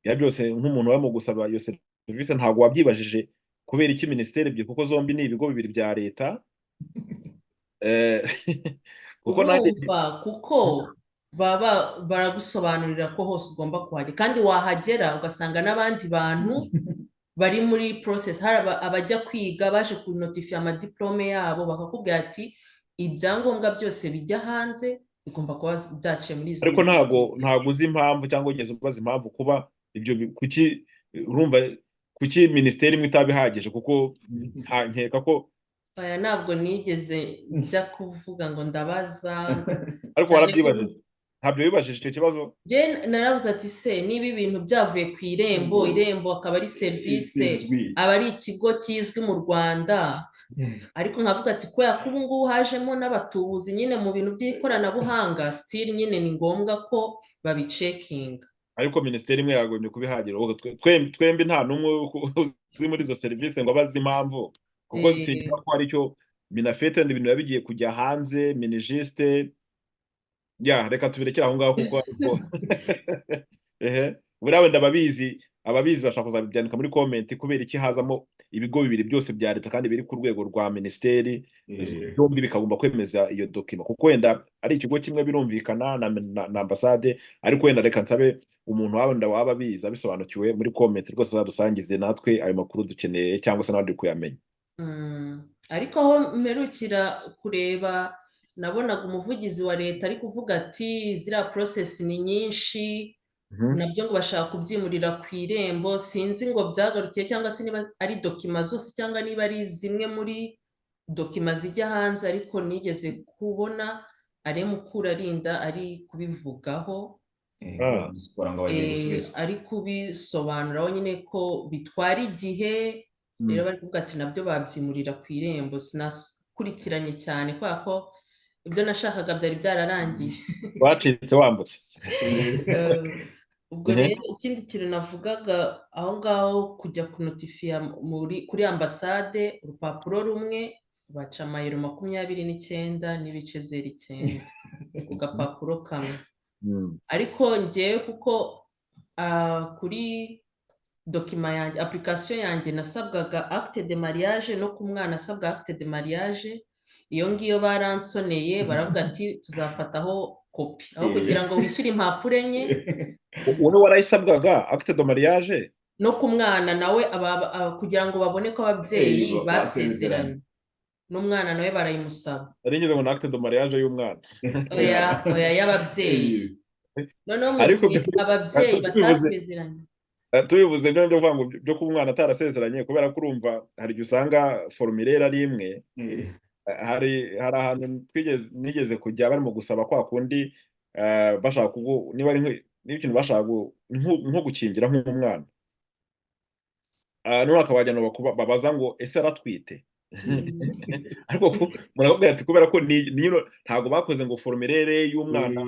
S1: ya byose, nk'umuntu barimo gusaba iyo serivisi, ntabwo wabyibajije kubera iki minisiteri ebyiri, kuko zombi ni ibigo bibiri bya leta? Kuko nanjye
S3: Urumva, kuko baba baragusobanurira ko hose ugomba kuhajya, kandi wahagera ugasanga n'abandi bantu bari muri process. Hari abajya kwiga baje kunotifiya amadiplome yabo, bakakubwira ati ibyangombwa byose bijya hanze bigomba kuba byaciye muri izi.
S1: Ariko ntabwo uzi impamvu cyangwa wigeze ubaza impamvu kuba ibyo kuki, urumva, kuki minisiteri imwe itaba ihagije? Kuko nkeka ko
S3: Oya, ntabwo nigeze njya kuvuga ngo ndabaza.
S1: Ariko
S3: Cyane ko
S1: warabyibajije? Ntabyo wibajije icyo kibazo?
S3: Njye naravuze ati: se niba ibintu byavuye ku Irembo, Irembo akaba ari serivisi
S2: izwi,
S3: aba ari ikigo kizwi mu Rwanda, ariko nkavuga ati kubera ko ubu ngubu hajemo n'abatubuzi nyine mu bintu by'ikoranabuhanga, still nyine ni ngombwa ko babicekinga.
S1: Ariko minisiteri imwe yagombye kubihagira. Ubwo twembi nta n'umwe uzi muri izo serivisi ngo abaze impamvu, kuko sinkeka ko hari icyo MINAFFET, wenda ibintu biba bigiye kujya hanze, MINIJUST. Ya, reka tubirekere aho ngaho, kuko ariko ehe, buriya wenda ababizi bashaka kuzabyandika muri comment, kubera iki hazamo ibigo bibiri byose bya leta kandi biri ku rwego rwa minisiteri, byombi bikagomba kwemeza iyo document? Kuko wenda ari ikigo kimwe birumvikana na ambasade, ariko wenda reka nsabe umuntu wenda waba abizi, abisobanukiwe, muri comment rwose azadusangize natwe ayo makuru dukeneye, cyangwa se n'abandi kuyamenya.
S3: Ariko aho mperukira kureba, nabonaga umuvugizi wa leta ari kuvuga ati ziriya process ni nyinshi, nabyo ngo bashaka kubyimurira ku Irembo. Sinzi ngo byagarukiye cyangwa se niba ari document zose cyangwa niba ari zimwe muri document zijya hanze, ariko nigeze kubona ari Mukurarinda ari kubivugaho.
S2: Siporo ngo bagiye gusubizwa.
S3: Ari kubisobanuraho nyine ko bitwara igihe. Rero bari kuvuga ati nabyo babyimurira ku Irembo. Sinakurikiranye cyane kubera ko ibyo nashakaga byari byararangiye.
S1: Wacitse wambutse.
S3: Ubwo rero ikindi kintu navugaga aho ngaho, kujya kunotifiya muri kuri ambasade, urupapuro rumwe baca amayero 29.09 ku gapapuro kamwe. Ariko ngewe kuko kuri document yanjye, application yanjye, nasabwaga acte de mariage, no ku mwana asabwa acte de mariage, iyo ngiyo baransoneye, baravuga ati tuzafataho kopi aho kugira ngo wishyure impapuro enye.
S1: Wowe warayisabwaga, acte de mariage?
S3: No ku mwana nawe, kugira ngo babone ko ababyeyi
S2: basezeranye.
S3: Basezeranye, n'umwana nawe barayimusaba.
S1: Nari ngize ngo ni acte de mariage y'umwana.
S3: Oya, oya, y'ababyeyi. Noneho mu
S1: Ariko
S3: gihe ababyeyi batasezeranye.
S1: Tubivuze byo kuvuga ngo byo kuba umwana atarasezeranye, kubera ko urumva hari igihe usanga formulaire ari imwe. Hari ahantu twigeze, nigeze kujya, barimo gusaba kwa kundi bashaka niba ari niba ikintu bashaka nko gukingira nk'umwana, none akabajyana babaza ngo ese aratwite? Ariko murakubwira ati kubera ko ntabwo bakoze ngo formulaire y'umwana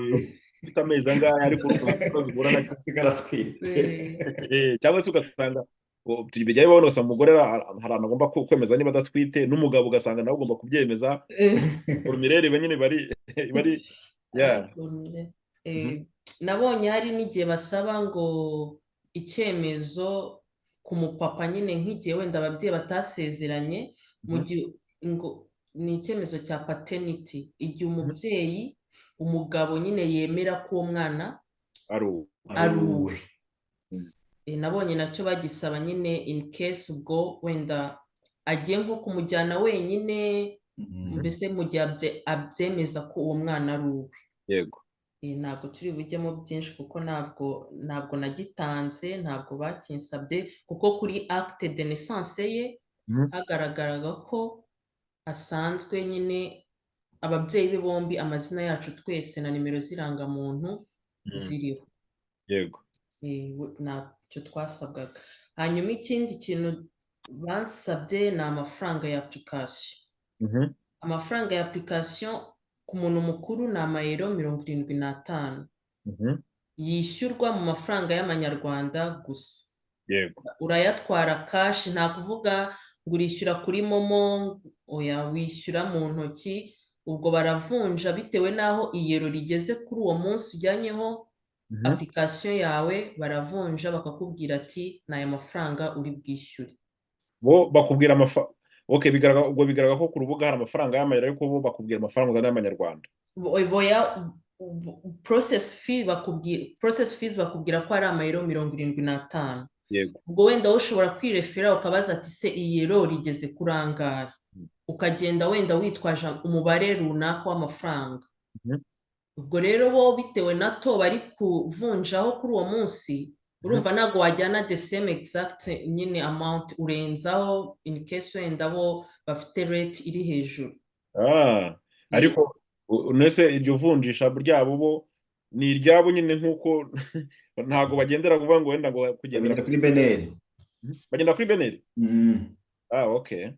S1: ufite amezi angahe, ariko urumva nta kibazo uhura nacyo.
S2: Sigara atwite.
S1: Cyangwa se ugasanga bijya bibaho, ugasanga umugore hari ahantu agomba kwemeza niba adatwite, n'umugabo ugasanga nawe ugomba kubyemeza. Formulaire iba nyine bari ya.
S3: Nabonye hari n'igihe basaba ngo icyemezo ku mupapa nyine, nk'igihe wenda ababyeyi batasezeranye, mu gihe ngo ni icyemezo cya paternity, igihe umubyeyi, umugabo nyine, yemera ko uwo mwana
S1: ari uwo.
S3: Ari uwe. Nabonye nacyo bagisaba nyine in case ubwo wenda agiye nko kumujyana wenyine, mbese mu gihe abyemeza ko uwo mwana ari uwe. Ntabwo turi bujyemo byinshi kuko ntabwo nagitanze, ntabwo bakinsabye, kuko kuri acte de naissance ye hagaragaraga ko asanzwe nyine, ababyeyi be bombi, amazina yacu twese na nimero z'irangamuntu ziriho. Ntacyo twasabwaga. Hanyuma ikindi kintu bansabye ni amafaranga ya application. Amafaranga ya application ku muntu mukuru ni amayero 75, yishyurwa mu mafaranga y'amanyarwanda gusa. Urayatwara cash, nta kuvuga ngo urishyura kuri MoMo, oya, wishyura mu ntoki. Ubwo baravunja bitewe n'aho iyero rigeze kuri uwo munsi ujyanyeho application yawe. Baravunja bakakubwira ati: "Ni aya mafaranga uri bwishyure."
S1: Bo bakubwira amafaranga, okay. Bigaragara, ubwo bigaragara ko ku rubuga hari amafaranga y'amayero, ariko bo bakubwira amafaranga uzana y'amanyarwanda.
S3: Boya, process fee bakubwira, process fees bakubwira ko ari amayero 75. Ubwo wenda wowe ushobora kwirefera ukabaza ati: "Se iyero rigeze kuri angahe?" Ukagenda wenda witwaje umubare runaka w'amafaranga. Ubwo rero bo bitewe na to bari kuvunjaho kuri uwo munsi, urumva ntabwo wajyana the same exact nyine amount, urenzaho in case wenda bo bafite rate iri hejuru.
S1: Ah, ariko nese iryo vunjisha ryabo bo ni iryabo nyine, nk'uko ntabwo bagendera kuvuga ngo wenda ngo kugendera
S2: Bagenda kuri BNR.
S1: Bagenda kuri BNR. Ah, okay.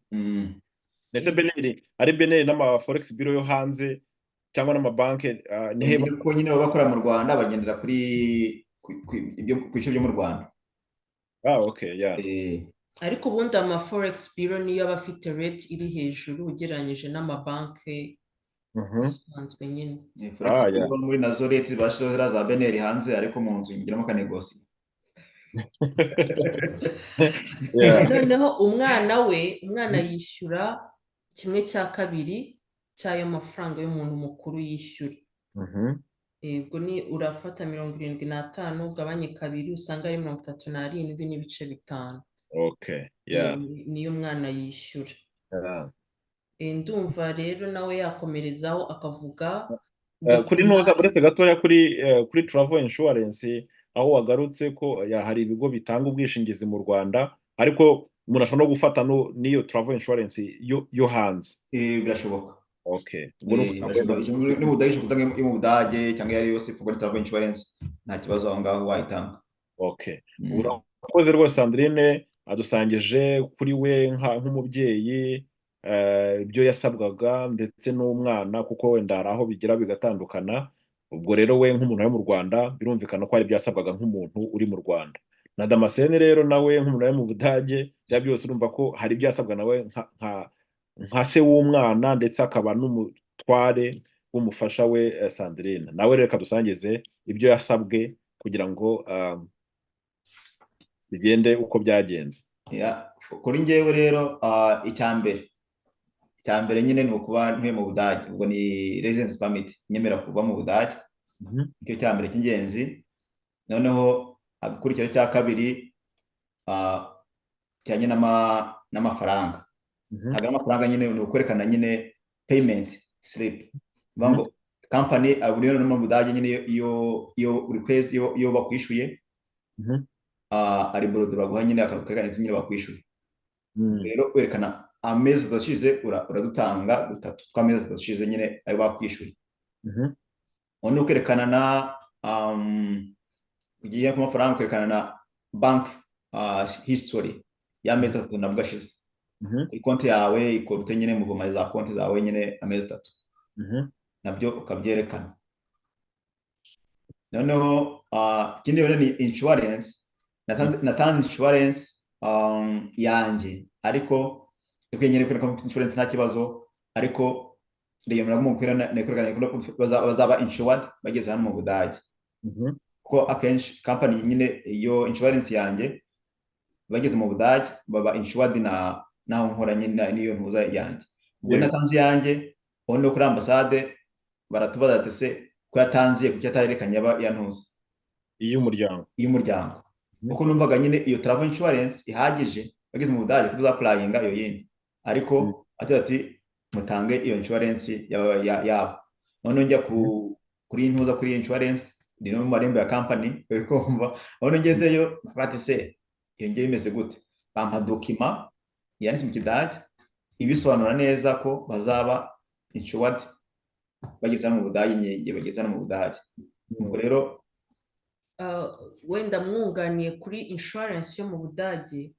S1: Ndetse BNR, ari BNR n'ama forex bureau yo hanze cyangwa n'amabanki, ni he?
S2: Nyine ko nyine baba bakora mu Rwanda, bagendera kuri ku biciro byo mu Rwanda.
S1: Ah, okay, yeah.
S3: Ariko ubundi ama forex bureau niyo aba afite rate iri hejuru ugereranyije n'amabanki asanzwe nyine.
S2: Forex
S1: Ah, yeah.
S2: bureau muri nazo rate bashyizeho ziriya za BNR hanze, ariko mu nzu ngiramo akanegosiye.
S3: Noneho umwana we, umwana yishyura 1/2 cy'ayo mafaranga y'umuntu mukuru yishyura. Ubwo ni urafata 75 ugabanye kabiri, usanga ari 37.5. Niyo umwana yishyura. Ndumva rero nawe yakomerezaho akavuga
S1: Kuri
S3: document.
S1: Ntuza uretse gatoya kuri travel insurance, aho wagarutse ko hari ibigo bitanga ubwishingizi mu Rwanda, ariko umuntu ashobora no gufata n'iyo travel insurance yo hanze.
S2: Birashoboka.
S1: Okay, ubwo ni ukuvuga ngo
S2: Birashoboka. Ni mu Budage, ushobora gutanga yo mu Budage cyangwa iyo ari yo yose ipfa travel insurance, nta kibazo aho ngaho wayitanga.
S1: Okay. Urakoze rwose Sandrine, adusangije kuri we nk'umubyeyi ibyo yasabwaga ndetse n'umwana, kuko wenda hari aho bigira bigatandukana. Ubwo rero we nk'umuntu uri mu Rwanda, birumvikana ko hari ibyo yasabwaga nk'umuntu uri mu Rwanda, na Damascene rero nawe nk'umuntu uri mu Budage, bya byose urumva ko hari ibyo yasabwa nawe nka se w'umwana, ndetse akaba n'umutware w'umufasha we, Sandrine. Nawe reka dusangize ibyo yasabwe kugira ngo bigende uko byagenze.
S2: Yeah, kuri njyewe rero, icya mbere nyine ni ukuba ntuye mu Budage, ubwo ni residence permit nyemera kuba mu Budage. Icyo cya mbere cy'ingenzi. Noneho agakurikira cya kabiri, kijyanye n'amafaranga. Ntabwo ari amafaranga nyine, ni ukwerekana nyine payment slip. Bivuga ngo company buri no mu Budage nyine, iyo buri kwezi iyo bakwishyuye, ari bordereau baguha nyine, akantu nyine bakwishyuye. Rero werekana amezi 3 ashize, uradutanga dutatu tw'amezi 3 ashize nyine ayo bakwishyuye. Ubundi ukerekana na kugiye ku mafaranga, ukerekana na bank history y'amezi 3 nabwo ashize kuri konti yawe, ikorute nyine muvuma za konti zawe nyine amezi 3, nabyo ukabyerekana. Noneho ikindi rero ni insurance. Natanze insurance yanjye, ariko nyine kwereka ko mfite insurance nta kibazo, ariko rero nagomba kwerekana ko bazaba insured bageze hano mu Budage, kuko akenshi company nyine iyo insurance yanjye bageze mu Budage baba insured na naho nkora nyine n'iyo ntuza yanjye. Ubwo natanze iyanjye, ubundi kuri ambasade baratubaza ati: "Se ko yatanze, kuki atarerekanye aba ya ntuza?"
S1: Iy'umuryango.
S2: Iy'umuryango. Kuko numvaga nyine iyo travel insurance ihagije bageze mu Budage, ko tuzapplyinga iyo yindi, ariko ati mutange iyo insurance yabo. Noneho njya kuri ntuza, kuri insurance ndi no mu marembo ya company, bari kumva. Noneho ngezeyo bati: "Se iyo ngiyo imeze gute?" Bampa document yanditse mu Kidage. Ibisobanura neza ko bazaba insured bageze hano mu Budage, igihe bageze hano mu Budage. Ubwo rero
S3: Wenda mwunganiye kuri insurance yo mu Budage,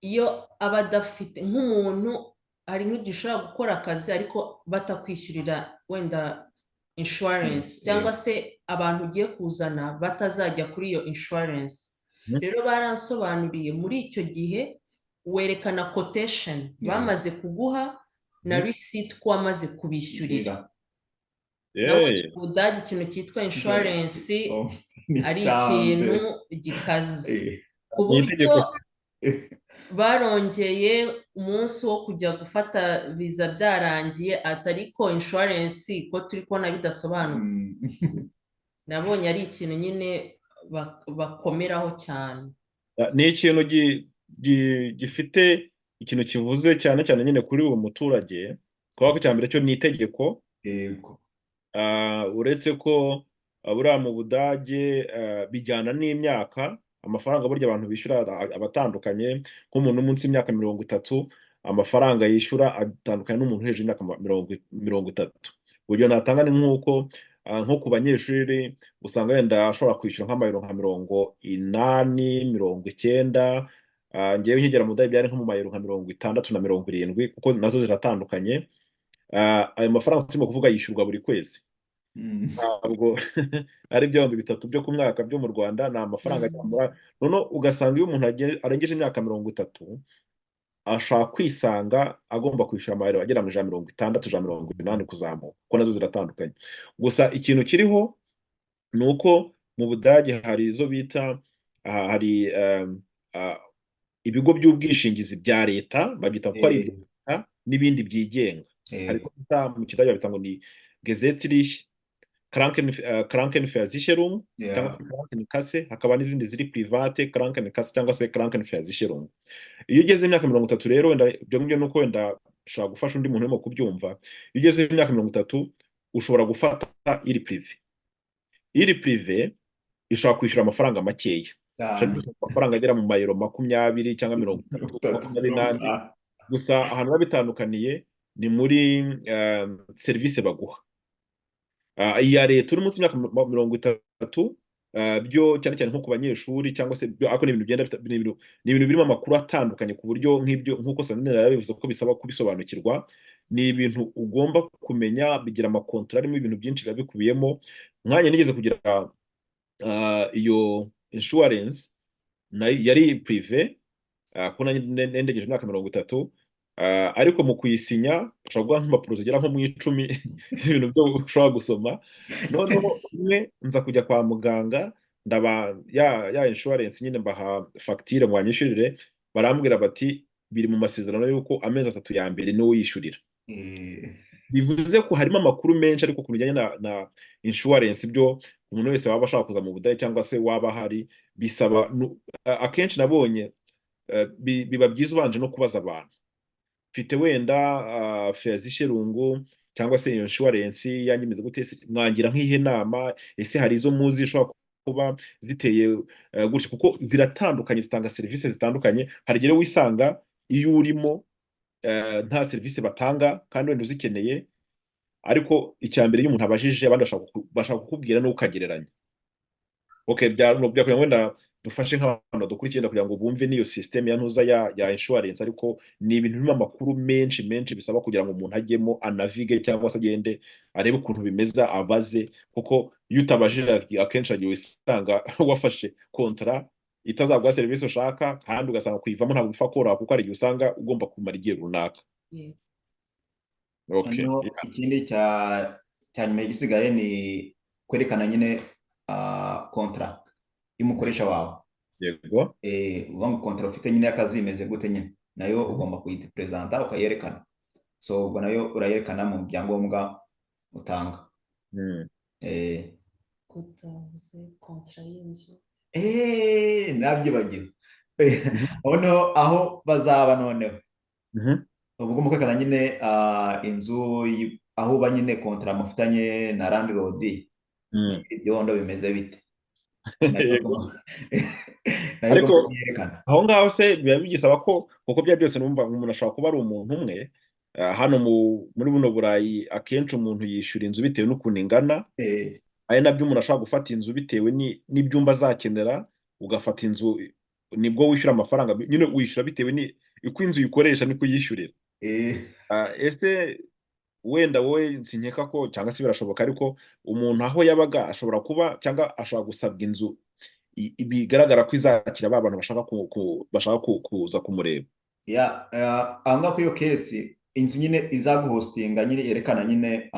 S3: iyo aba adafite, nk'umuntu hari nk'igihe ushobora gukora akazi ariko batakwishyurira wenda insurance, cyangwa se abantu ugiye kuzana batazajya kuri iyo insurance. Rero baransobanuriye, muri icyo gihe werekana quotation bamaze kuguha na receipt ko wamaze kubishyurira. Nabonye mu Budage ikintu cyitwa insurance
S2: Oh, ni
S3: ari
S2: icyambere.
S3: ikintu gikaze, ku
S1: Ni
S3: buryo
S1: itegeko.
S3: Barongeye umunsi wo kujya gufata viza byarangiye, atari ko insurance ko turi kubona bidasobanutse. Nabonye ari ikintu nyine bakomeraho cyane.
S1: Ni ikintu gifite ikintu kivuze cyane cyane nyine kuri uwo muturage, kubera ko icya mbere cyo ni itegeko. Uretse ko buriya mu Budage bijyana n'imyaka, amafaranga burya abantu bishyura aba atandukanye. Nk'umuntu uri munsi y'imyaka 30, amafaranga yishyura atandukanye n'umuntu hejuru y'imyaka 30. Urugero natanga ni nk'uko nko ku banyeshuri usanga wenda ashobora kwishyura nk'amayero nka 80, 90. Njyewe nkigera mu Budage byari nko mu mayero nka 60 na 70, kuko nazo ziratandukanye. Ayo mafaranga turimo kuvuga yishyurwa buri kwezi, ntabwo ari 3000 byo ku mwaka byo mu Rwanda, ni amafaranga agera. Noneho ugasanga iyo umuntu arengeje imyaka 30, ashobora kwisanga agomba kwishyura amayero agera mu 160, 180 kuzamuka, kuko nazo ziratandukanye. Gusa ikintu kiriho ni uko mu Budage hari izo bita hari ibigo by'ubwishingizi bya leta, babyita ko ari ibya leta, n'ibindi byigenga. Hari ibyo bita, mu Kidage babita ngo ni gesetzlich Krankenversicherung cyangwa Krankenkasse, hakaba n'izindi ziri private Krankenkasse cyangwa se Krankenversicherung. Iyo ugeze imyaka 30 rero, wenda ibyo ngibyo ni uko wenda ushobora gufasha undi muntu urimo kubyumva, iyo ugeze imyaka 30 ushobora gufata iri privé. Iri privé ishobora kwishyura amafaranga makeya, ushobora kwishyura amafaranga agera mu mayero 20 cyangwa 30,
S2: 30,
S1: 20 n'andi.
S2: 50.
S1: Gusa ahantu biba bitandukaniye ni muri serivisi baguha. Iya leta uri munsi y'imyaka 30, byo cyane cyane nko ku banyeshuri cyangwa se byo, ariko ni ibintu bigenda ni ibintu birimo amakuru atandukanye, ku buryo nk'ibyo nk'uko Sandrine yarabivuze ko bisaba kubisobanukirwa. Ni ibintu ugomba kumenya, bigira amakontara arimo ibintu byinshi biba bikubiyemo. Nkanjye nigeze kugira iyo insurance nayo yari privé, kuko nanjye nendegeje imyaka 30, ariko mu kuyisinya ushobora guha nk'impapuro zigera nko mu 10 ibintu byo ushobora gusoma. Noneho umwe nza kujya kwa muganga, ndaba ya insurance nyine, mbaha fagitire ngo banyishyurire, barambwira bati biri mu masezerano y'uko amezi 3 ya mbere niwo yishyurira. Bivuze ko harimo amakuru menshi, ariko ku bijyanye na insurance byo, umuntu wese waba ashaka kuza mu Budage cyangwa se waba ahari, bisaba akenshi nabonye biba byiza ubanje no kubaza abantu: mfite wenda Versicherung cyangwa se iyo insurance yanjye imeze gute? Ese mwangira nk'ihe nama? Ese hari izo muzi zishobora kuba ziteye gutya? Kuko ziratandukanye, zitanga serivisi zitandukanye. Hari igihe wisanga iyo urimo nta serivisi batanga kandi wenda uzikeneye. Ariko icya mbere, iyo umuntu abajije abandi, bashaka kukubwira n'ukagereranya. Okay, bya kugira ngo wenda dufashe nk'abantu badukurikiye, wenda kugira ngo bumve n'iyo system ya ntuza ya insurance, ariko ni ibintu birimo amakuru menshi menshi, bisaba kugira ngo umuntu ajyemo anavige cyangwa se agende arebe ukuntu bimeze, abaze, kuko iyo utabajije akenshi hagiye wisanga wafashe contrat itazaguha serivisi ushaka, kandi ugasanga kuyivamo ntabwo bipfa koroha, kuko hari igihe usanga ugomba kumara igihe runaka. Okay.
S2: Noneho ikindi cya nyuma gisigaye ni kwerekana nyine contrat y'umukoresha wawe. Uvuga ngo contrat ufite nyine y'akazi imeze gute nyine, nayo ugomba kuyipresenta ukayerekana. So ubwo nayo urayerekana mu byangombwa utanga.
S3: Kutavuze contrat y'inzu.
S2: Nabyibagiwe. Noneho aho bazaba, noneho uba ugomba kwerekana nyine inzu aho uba nyine, contrat mufitanye na landlord, ibyondo bimeze bite. Nayo nayo
S1: Ariko
S2: igomba kuyerekana.
S1: Aho ngaho se biba bigisaba ko, kuko bya byose numva umuntu ashobora kuba ari umuntu umwe, hano muri buno Burayi akenshi umuntu yishyura inzu bitewe n'ukuntu ingana, ari nabyo umuntu ashobora gufata inzu bitewe n'ibyumba azakenera. Ugafata inzu nibwo wishyura amafaranga nyine, wishyura bitewe ni uko inzu uyikoresha niko uyishyurira. Ese wenda wowe sinkeka ko, cyangwa se birashoboka, ariko umuntu aho yabaga ashobora kuba cyangwa ashobora gusabwa inzu bigaragara ko izakira ba bantu bashaka kuza kumureba?
S2: Ya, aho ngaho kuri iyo case, inzu nyine izaguhostinga nyine yerekana nyine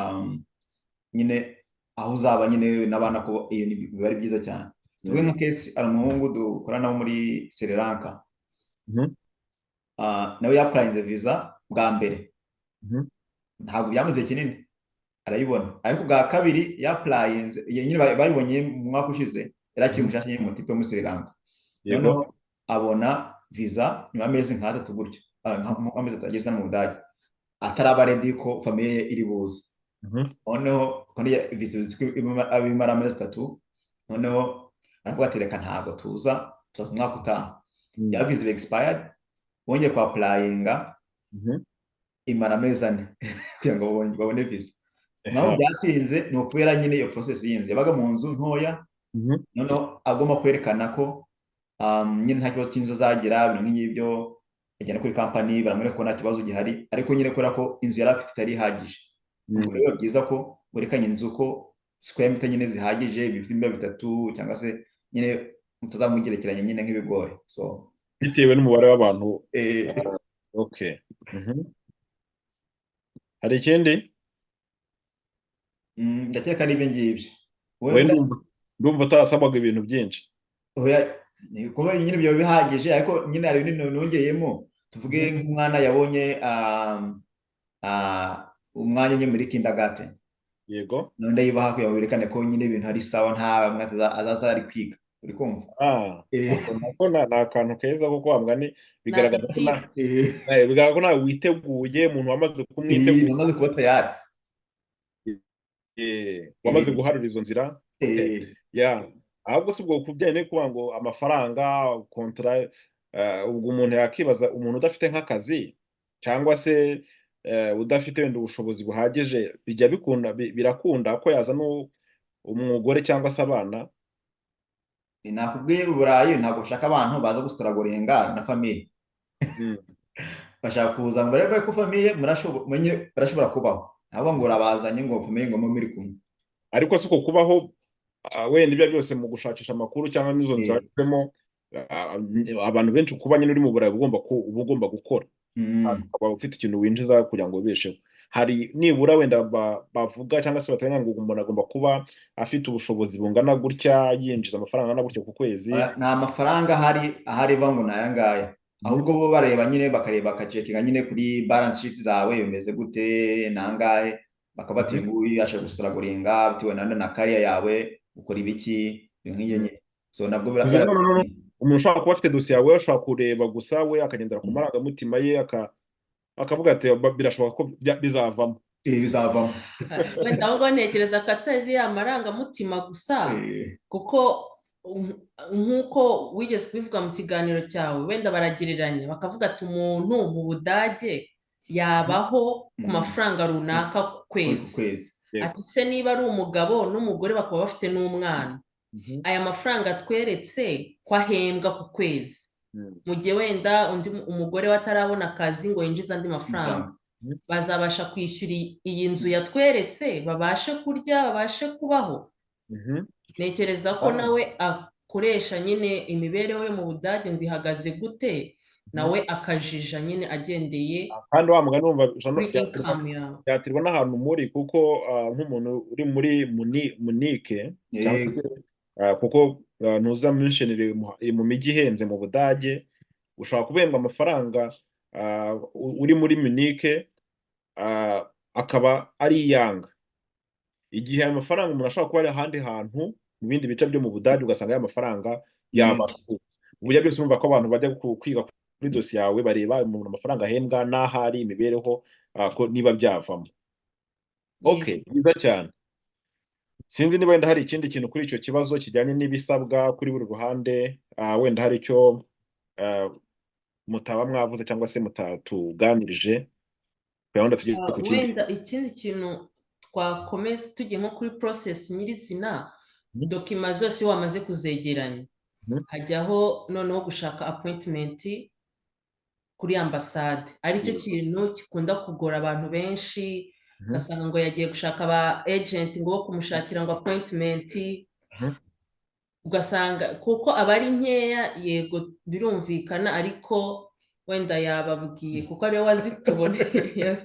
S2: nyine aho uzaba nyine n'abana, ko iyo biba ari byiza cyane. Tuvuge nka case, hari umuhungu dukorana wo muri Sri Lanka, nawe yapplyinze visa bwa mbere, ntabwo byamaze kinini arayibona, ariko bwa kabiri yapplyinze, iyo nyine bayibonye mu mwaka ushize, yari akiri mushasha nyine, mu type wo muri Sri Lanka. Noneho abona visa nyuma y'amezi nk'atatu gutyo, nk'amezi 3 ageze mu Budage, ataraba ready ko famille ye iri buze. Noneho kandi visa uzi ko ibimara amezi 3. Noneho aravuga ati: "Reka, ntabwo tuza, tuzaza umwaka utaha." Ya visa iba expired, bongeye kwa applyinga, imara amezi 4 kugira ngo babone visa. Impamvu byatinze ni ukubera nyine iyo process y'inzu, yabaga mu nzu ntoya. Noneho agomba kwerekana ko nyine nta kibazo cy'inzu azagira, ibintu nk'ibyo. Agenda kuri company, baramwereka ko nta kibazo gihari, ariko nyine kubera ko inzu yari afite itari ihagije. Ubwo rero biba byiza ko werekanye inzu ko square meter nyine zihagije, ibyumba bitatu, cyangwa se nyine mutazamugerekeranya nyine nk'ibigori, so.
S1: Bitewe n'umubare w'abantu. Okay. Hari ikindi?
S2: Ndakeka ari ibyo ngibyo.
S1: Wowe?
S2: Wenda.
S1: Ndumva utarasabwaga ibintu byinshi.
S2: Oya, ni kuba nyine ibyo bihagije, ariko nyine hari ibindi nongeyemo. Tuvuge nk'umwana yabonye umwanya nyine muri kindergarten, none yibaha kugira ngo berekane ko nyine ibintu ari sawa, nta mwana azaza ari kwiga, uri kumva?
S1: Ako nako ni akantu keza, kuko wa mugani bigaragaza ko
S3: Agatifu.
S1: Bigaragaza ko nawe witeguye, umuntu wamaze kumwitegura.
S2: Namaze kuba tayari.
S1: Wamaze guharura izo nzira. Ya, ahubwo si ubwo ku bijyanye no kuvuga ngo amafaranga, contrat, ubwo umuntu yakibaza, umuntu udafite nk'akazi cyangwa se udafite wenda ubushobozi buhagije, bijya bikunda, birakunda ko yazana umugore cyangwa se abana?
S2: Nakubwiye, Uburayi ntabwo bashaka abantu baza gustrugglinga na famille. Bashaka kuza ngo barebe ko famille barashobora kubaho, ntabwo ngo urabazanye ngo famille ngo mube muri kumwe.
S1: Ariko si uko kubaho, wenda ibyo byose mu gushakisha amakuru cyangwa n'izo nzira wanyuzemo, abantu benshi kuba nyine uri mu Burayi uba ugomba gukora, ukaba ufite ikintu winjiza kugira ngo wibesheho. Hari nibura wenda bavuga cyangwa se bateganya ngo umuntu agomba kuba afite ubushobozi bungana gutya, yinjiza amafaranga angana gutya ku kwezi?
S2: Nta mafaranga ahari ahari iva ngo ni aya ngaya, ahubwo bo bareba nyine, bakareba, bakacheckinga nyine kuri balance sheet zawe bimeze gute, ni angahe, bakaba bati: "Uyu nguyu yashe gustrugglinga bitewe na career yawe, ukora ibiki", ibintu nk'ibyo nyine. So nabwo
S1: Bivuze ngo noneho umuntu ushobora kuba afite dosiye yawe ashobora kureba gusa, we akagendera ku marangamutima ye, akavuga ati: "Birashoboka ko bizavamo."
S2: Bizavamo.
S3: Wenda ahubwo ntekereza ko atari amarangamutima gusa, kuko nk'uko wigeze kubivuga mu kiganiro cyawe, wenda baragereranya bakavuga ati: "Umuntu mu Budage yabaho ku mafaranga runaka ku
S2: ku
S3: kwezi."
S2: kwezi.
S3: Ati: "Se niba ari umugabo n'umugore bakaba bafite n'umwana, aya mafaranga tweretse ko ahembwa ku kwezi, mu gihe wenda undi umugore we atarabona akazi ngo yinjize andi mafaranga,
S2: amafaranga,
S3: bazabasha kwishyura iyi nzu yatweretse, babashe kurya, babashe kubaho?" Ntekereza ko nawe akoresha nyine imibereho yo mu Budage ngo ihagaze gute, nawe akajija nyine agendeye
S1: Kandi wa mugani wumva
S3: kuri income yawe.
S1: Byaterwa n'ahantu muri, kuko nk'umuntu uri muri Munich cyangwa se, kuko ntuza München iri mu mijyi ihenze mu Budage, ushobora kubembwa amafaranga uri muri Munich, akaba ari iyanga, igihe ayo mafaranga umuntu ashobora kuba ari ahandi hantu mu bindi bice byo mu Budage, ugasanga ayo mafaranga yabasha. Uburyo byose urumva ko abantu bajya kwiga kuri dosiye yawe, bareba umuntu amafaranga ahembwa n'aho ari, imibereho, ko niba byavamo. Okay, byiza cyane. Sinzi niba wenda hari ikindi kintu kuri icyo kibazo kijyanye n'ibisabwa kuri buri ruhande, wenda hari icyo mutaba mwavuze cyangwa se mutatuganirije gahunda, tujye ku kindi.
S3: Wenda ikindi kintu twakomeza, tugiye nko kuri process nyirizina, document zose iyo wamaze kuzegeranya, hajyaho noneho gushaka appointment kuri ambasade, aricyo kintu gikunda kugora abantu benshi. Ugasanga ngo yagiye gushaka aba agent ngo bo kumushakira ngo appointment, ugasanga kuko aba ari nkeya. Yego, birumvikana, ariko wenda yababwiye kuko ariwe wazituboneye.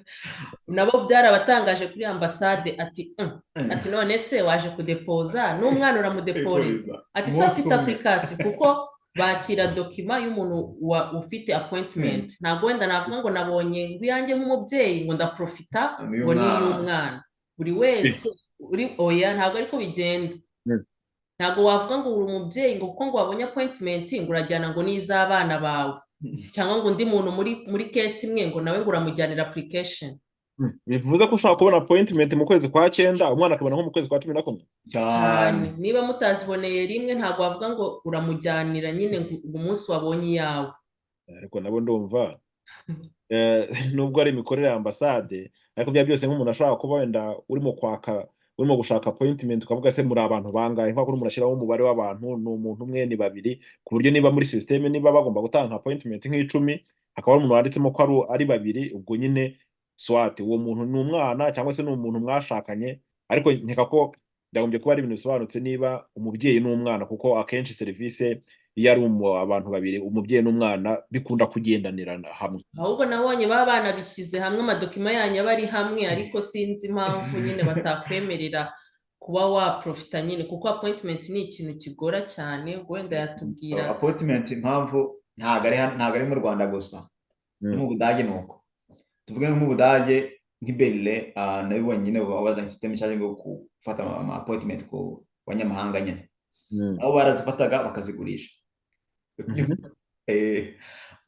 S3: Nabo byarabatangaje kuri ambasade, ati ati "None se waje kudepoza n'umwana uramudeporeza?" Ati "Se
S2: Umunsi
S3: afite
S2: umwe.
S3: application?" Kuko bakira document y'umuntu ufite appointment. Ntabwo wenda navuga ngo nabonye ngo iyanjye nk'umubyeyi, ngo ndaprofita ngo ni
S2: N'iy'umwana.
S3: iy'umwana buri wese uri. Oya, ntabwo ariko bigenda. Ntabwo wavuga ngo uri umubyeyi, ngo kuko ngo wabonye appointment ngo urajyana ngo n'iz'abana bawe, cyangwa ngo undi muntu muri case imwe ngo nawe ngo uramujyanira application.
S1: Bivuze ko ushobora kubona appointment mu kwezi kwa cyenda, umwana akabona nko mu kwezi kwa 11.
S2: Cyane.
S3: Cyane. Niba mutaziboneye rimwe, ntabwo wavuga ngo uramujyanira nyine ngo umunsi wabonye iyawe.
S1: Ariko nabo ndumva nubwo ari imikorere ya ambasade, ariko bya byose nk'umuntu ashobora kuba wenda urimo kwaka, urimo gushaka appointment, ukavuga se muri abantu bangahe? Nk'uko umuntu ashyiraho umubare w'abantu, ni umuntu umwe, ni babiri, ku buryo niba muri système niba bagomba gutanga appointment nk'icumi, hakaba hari umuntu wanditsemo ko ari babiri, ubwo nyine soit uwo muntu ni umwana cyangwa se ni umuntu mwashakanye. Ariko nkeka ko byagombye kuba ari ibintu bisobanutse niba umubyeyi n'umwana, kuko akenshi serivisi iyo ari abantu babiri, umubyeyi n'umwana, bikunda kugendanirana hamwe.
S3: Ahubwo nabonye baba banabishyize hamwe, amadocument yanyu aba ari hamwe, ariko sinzi impamvu nyine batakwemerera kuba waprofita nyine, kuko appointment ni ikintu kigora cyane. Wenda yatubwira.
S2: Appointment impamvu ntabwo ari mu Rwanda gusa, no mu Budage ni uko. Tuvuge nko mu Budage, nk'i Berlin, nabibonye nyine bazanye system nshyashya yo gufata ama appointment ku banyamahanga nyine. Aho barazifataga bakazigurisha.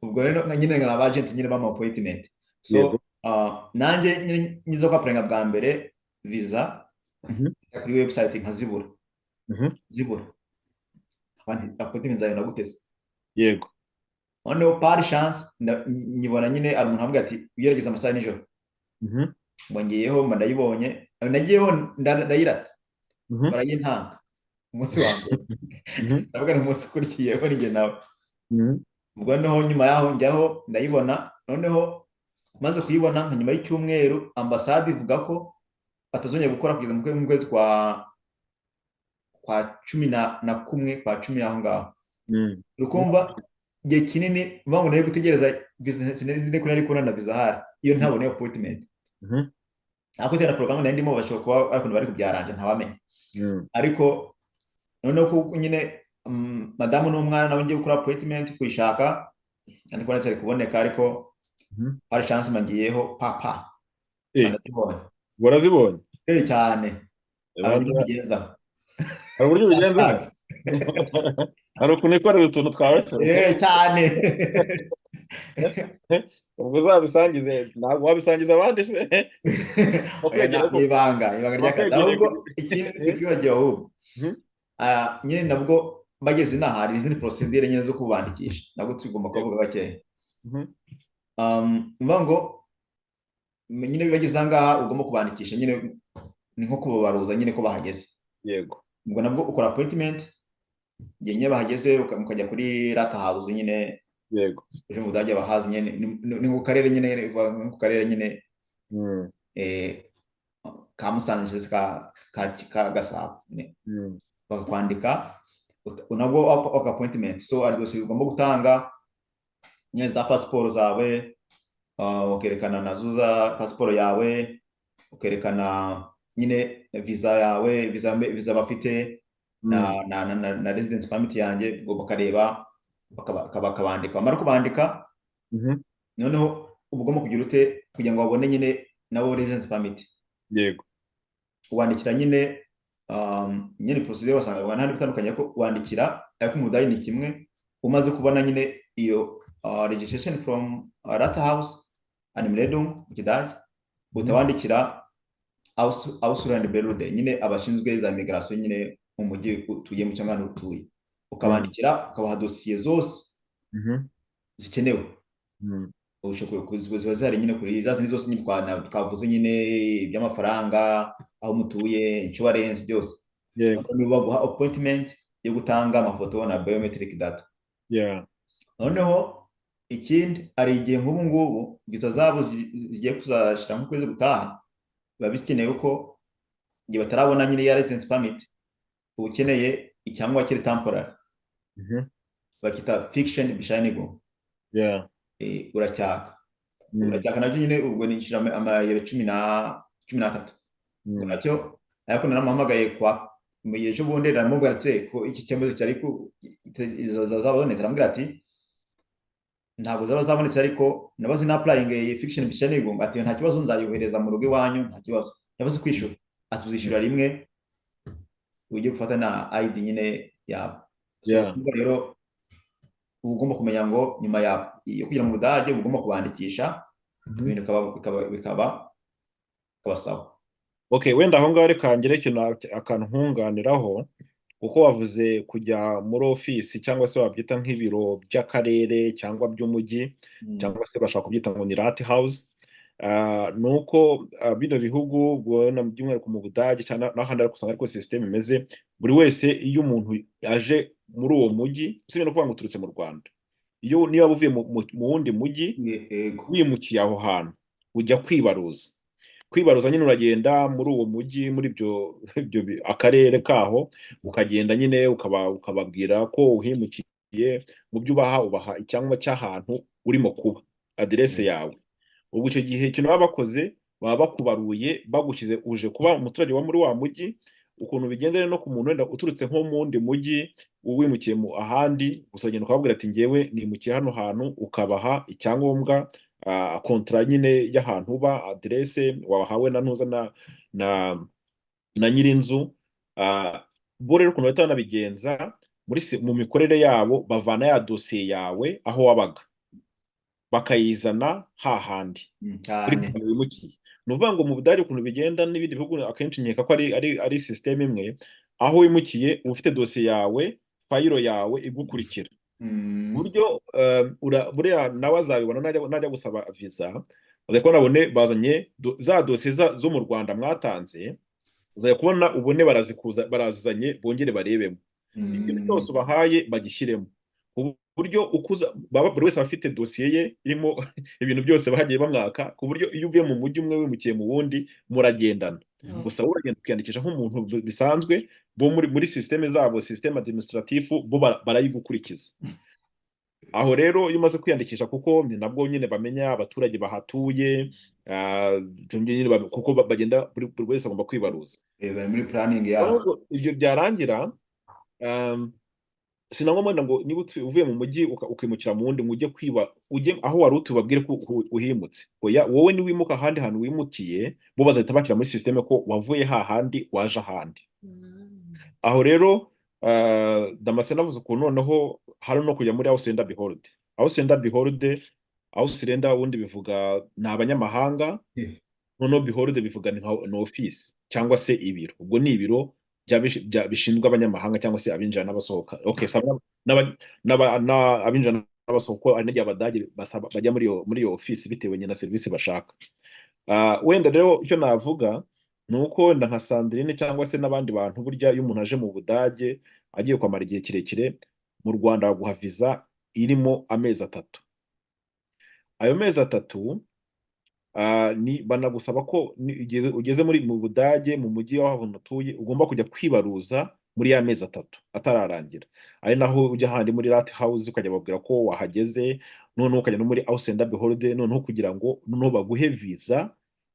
S2: Ubwo rero nyine nka aba agent nyine b'ama appointment, so nanjye nyine ngize ko applyinga bwa mbere visa, njya kuri website nkazibura, zibura abandi appointment nzayibona gute se? Noneho par chance nyibona nyine, hari umuntu avuga ati ugerageza amasaha ya nijoro. Ngo ngiyeho mba ndayibonye, nagiyeho ndayirata, barayintanga umunsi wa mbere. Ndavuga ni umunsi ukurikiyeho ninjye nawe. Ubwo noneho nyuma yaho njyaho ndayibona. Noneho maze kuyibona nka nyuma y'icyumweru, ambasade ivuga ko batazongera gukora kugeza mu kwezi kwa 11, kwa 10 aho ngaho. Urukumva igihe kinini uvuga ngo nari gutegereza visa, sinzi ko nari kubona na visa ahari iyo ntabona iyo appointment. Ariko bitewe na porogaramu nari ndimo, bashobora kuba ari ukuntu bari kubyaranja, ntawamenya. Ariko noneho kuko nyine madamu n'umwana nawe ngiye gukora appointment kuyishaka, ariko ndetse ari kuboneka, ariko hari chance mbagiyeho papa ndazibonye.
S1: Warazibonye?
S2: Eh, cyane. Hari uburyo mbigenza.
S1: Hari uburyo ubigenzamo, hari ukuntu ikorera utuntu twawe se?
S2: Eh, cyane.
S1: Ubwo uzabisangize, ntabwo wabisangiza abandi se?
S2: Oya, ni ibanga ry'akazi.
S1: Wakwegereye
S2: Ahubwo ikindi twe twibagiwe ahubwo, nyine nabwo bageze inaha hari izindi procédure nyine zo kubandikisha, nabwo tugomba kubavuga gakeya. Mvuga ngo nyine bageze aha ngaha ugomba kubandikisha nyine, ni nko kubabaruza nyine ko bahageze. Ubwo nabwo ukora appointment igihe nyine bahageze, mukajya kuri Rathaus nyine. Uje mu Budage bahazi nyine, ni ku karere nyine, ni ku karere nyine ka Musanze se ka Gasabo nyine. Bakakwandika, nabwo waka appointment. So hari dosiye ugomba gutanga nyine za pasiporo zawe, ukerekana nazo za pasiporo yawe, ukerekana nyine visa yawe, visa bafite na residence permit yanjye. Ubwo bakareba bakabandika, bamara kubandika, noneho uba ugomba kugira ute kugira ngo babone nyine nabo residence permit? Wandikira nyine, nyine procedure wasanga nta bitandukanye ko wandikira, ariko mu Budage ni kimwe. Umaze kubona nyine iyo registration from Rathaus Anmeldung mu Kidage, utawandikira Ausländerbehörde nyine, abashinzwe za migration nyine mu mujyi utuyemo cyangwa ahantu utuye, ukabandikira, ukabaha dosiye zose zikenewe. Ziba zihari nyine kuri za zindi zose nyine twavuze nyine, iby'amafaranga, aho mutuye, insurance, byose. Noneho baguha appointment yo gutanga amafoto na biometric data. Noneho ikindi, hari igihe nk'ubu ngubu visa zabo zigiye kuzashyira nk'ukwezi gutaha, biba bikenewe ko igihe batarabona nyine ya residence permit, uba ukeneye icyangombwa kiri temporary, bakita Fiktionsbescheinigung. Uracyaka. Uracyaka nacyo nyine, ubwo nishyura amayero 13. Nacyo ariko naramuhamagaye kwa mu gihe cy'ubundi, naramubwira ati ko iki cyemezo cyari ku izo zabonetse, arambwira ati ntabwo zaba zabonetse, ariko nabaze na applying iyi Fiktionsbescheinigung, ati nta kibazo, nzayohereza mu rugo iwanyu, nta kibazo. Yabaze kwishyura, ati uzishyura rimwe ujye gufata na ID nyine yawe. So ubwo rero uba ugomba kumenya ngo nyuma ya yo kugera mu Budage uba ugomba kubandikisha, ibintu bikaba sawa.
S1: Okay, wenda aho ngaho reka ngire ikintu akantu nkunganiraho, kuko wavuze kujya muri ofisi cyangwa se wabyita nk'ibiro by'akarere cyangwa by'umujyi, cyangwa se bashobora kubyita ngo ni Rathaus. Ni uko bino bihugu ubona, by'umwihariko mu Budage cyangwa n'ahandi, ariko usanga ariko system imeze, buri wese iyo umuntu aje muri uwo mujyi, usibye no kuvuga ngo uturutse mu Rwanda, iyo niba uvuye mu wundi mujyi, wimukiye aho hantu, ujya kwibaruza. Kwibaruza nyine uragenda muri uwo mujyi, muri ibyo akarere kaho, ukagenda nyine ukababwira ko uhimukiye. Mu byo ubaha, ubaha icyangombwa cy'ahantu urimo kuba, aderese yawe. Ubwo icyo gihe ikintu baba bakoze, baba bakubaruye, bagushyize uje kuba umuturage wa muri wa mujyi. Ukuntu bigenda rero, no ku muntu wenda uturutse nko mu wundi mujyi wimukiye mu ahandi, gusa ugenda ukababwira ati ngewe nimukiye hano hantu, ukabaha icyangombwa, contrat nyine y'ahantu uba, aderese wahawe na ntuza na nyir'inzu. Bo rero ukuntu bahita banabigenza mu mikorere yabo, bavana ya dosiye yawe aho wabaga, bakayizana hahandi muri
S2: Cyane.
S1: wimukiye. Ni ukuvuga ngo mu Budage ukuntu bigenda, n'ibindi bihugu akenshi nkeka ko ari system imwe, aho wimukiye uba ufite dosiye yawe, fayiro yawe igukurikira, buryo buriya nawe azabibona najya gusaba visa, azajya kubona abone bazanye za dosiye zo mu Rwanda mwatanze, uzajya kubona ubone barazikuza, barazizanye, bongere barebemo ikintu cyose ubahaye bagishyiremo, ku buryo ukuza baba buri wese aba afite dosiye ye irimo ibintu byose bagiye bamwaka, ku buryo iyo uvuye mu mujyi umwe wimukiye mu wundi muragendana. Gusa wowe uragenda ukiyandikisha nk'umuntu bisanzwe, bo muri système zabo, système administratif, bo barayigukurikiza. Aho rero iyo umaze kwiyandikisha, kuko ni nabwo nyine bamenya abaturage bahatuye, ibyo nyine kuko bagenda buri wese agomba kwibaruza.
S2: Bari muri planning yabo.
S1: Ahubwo ibyo byarangira, si na ngombwa ngo niba uvuye mu mujyi ukimukira mu wundi ngo ujye kwiba, ujye aho wari utuye ubabwire ko uhimutse. Oya, wowe niwimuka ahandi hantu wimukiye, bo bazahita bakira muri système ko wavuye hahandi waje ahandi. Aho rero Damascene avuze ukuntu noneho hari no kujya muri Ausländerbehörde. Ausländerbehörde, Ausländer ubundi bivuga ni abanyamahanga, noneho Behörde bivuga ni nka ni office cyangwa se ibiro. Ubwo ni ibiro bishinzwe abanyamahanga cyangwa se abinjira n'abasohoka. Okay, abinjira n'abasohoka, kuko hari n'igihe Abadage basaba bajya muri iyo office bitewe nyine na serivisi bashaka. Wenda rero icyo navuga ni uko wenda nka Sandrine cyangwa se n'abandi bantu, burya iyo umuntu aje mu Budage agiye kwamara igihe kirekire, mu Rwanda baguha viza irimo amezi 3. Ayo mezi 3 ni banagusaba ko igihe ugeze mu Budage, mu mujyi w'aho utuye, ugomba kujya kwibaruza muri ya mezi 3 atararangira, ari naho ujya handi muri Rathaus ukajya babwira ko wahageze, noneho ukajya no muri Ausländerbehörde, noneho kugira ngo noneho baguhe viza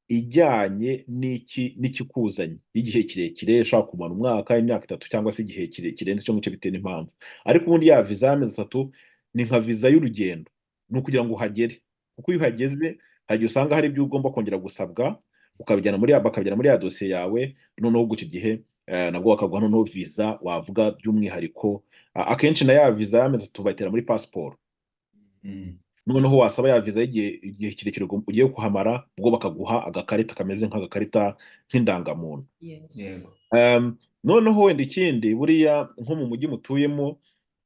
S1: ijyanye n'ikikuzanye y'igihe kirekire, ishobora kumara umwaka, imyaka 3, cyangwa se igihe kirenze icyo ngicyo bitewe n'impamvu. Ariko ubundi ya viza y'amezi 3 ni nka viza y'urugendo, ni ukugira ngo uhagere, kuko iyo uhageze hari igihe usanga hari ibyo ugomba kongera gusabwa, ukabijyana muri bakabijyana muri ya dosiye yawe, noneho ubwo icyo gihe nabwo bakaguha noneho viza wavuga by'umwihariko. Akenshi na ya viza y'amezi 3 bayitera muri pasiporo. Noneho wasaba ya viza y'igihe kirekire ugiye kuhamara, ubwo bakaguha agakarita kameze nk'agakarita nk'indangamuntu. Noneho wenda ikindi, buriya nko mu mujyi mutuyemo,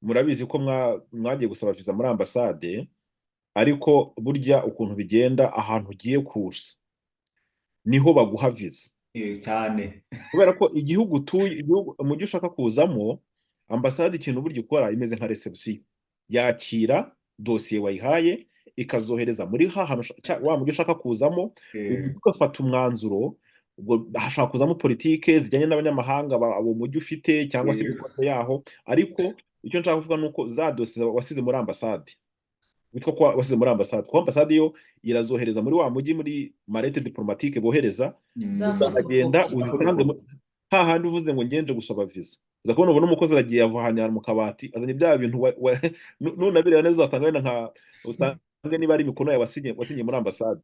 S1: murabizi ko mwagiye gusaba viza muri ambasade, ariko burya ukuntu bigenda, ahantu ugiye kuza niho baguha viza.
S2: Cyane.
S1: Kubera ko igihugu utuye, igihugu, umujyi ushaka kuzamo, ambasade ikintu burya ikora imeze nka reception, yakira dosiye wayihaye, ikazohereza muri ha hantu wa mujyi ushaka kuzamo. Umujyi ugafata umwanzuro. Ubwo hashobora kuzamo politike zijyanye n'abanyamahanga uwo mujyi ufite cyangwa se imikorere yaho. Ariko icyo nshaka kuvuga ni uko za dosiye wasize muri ambasade, witwa ko wasize muri ambasade, kuko ambasade yo irazohereza muri wa mujyi muri mallette diplomatique bohereza.
S3: Za
S1: Uzagenda
S3: fotokopi.
S1: uzitange hahandi uvuze ngo ngenje gusaba visa, uza kubona ubona umukozi aragiye avanye mu kabati, azanye bya bintu nunabireba neza uzasanga wenda nka usange niba ari imikono yawe wasinye muri ambasade.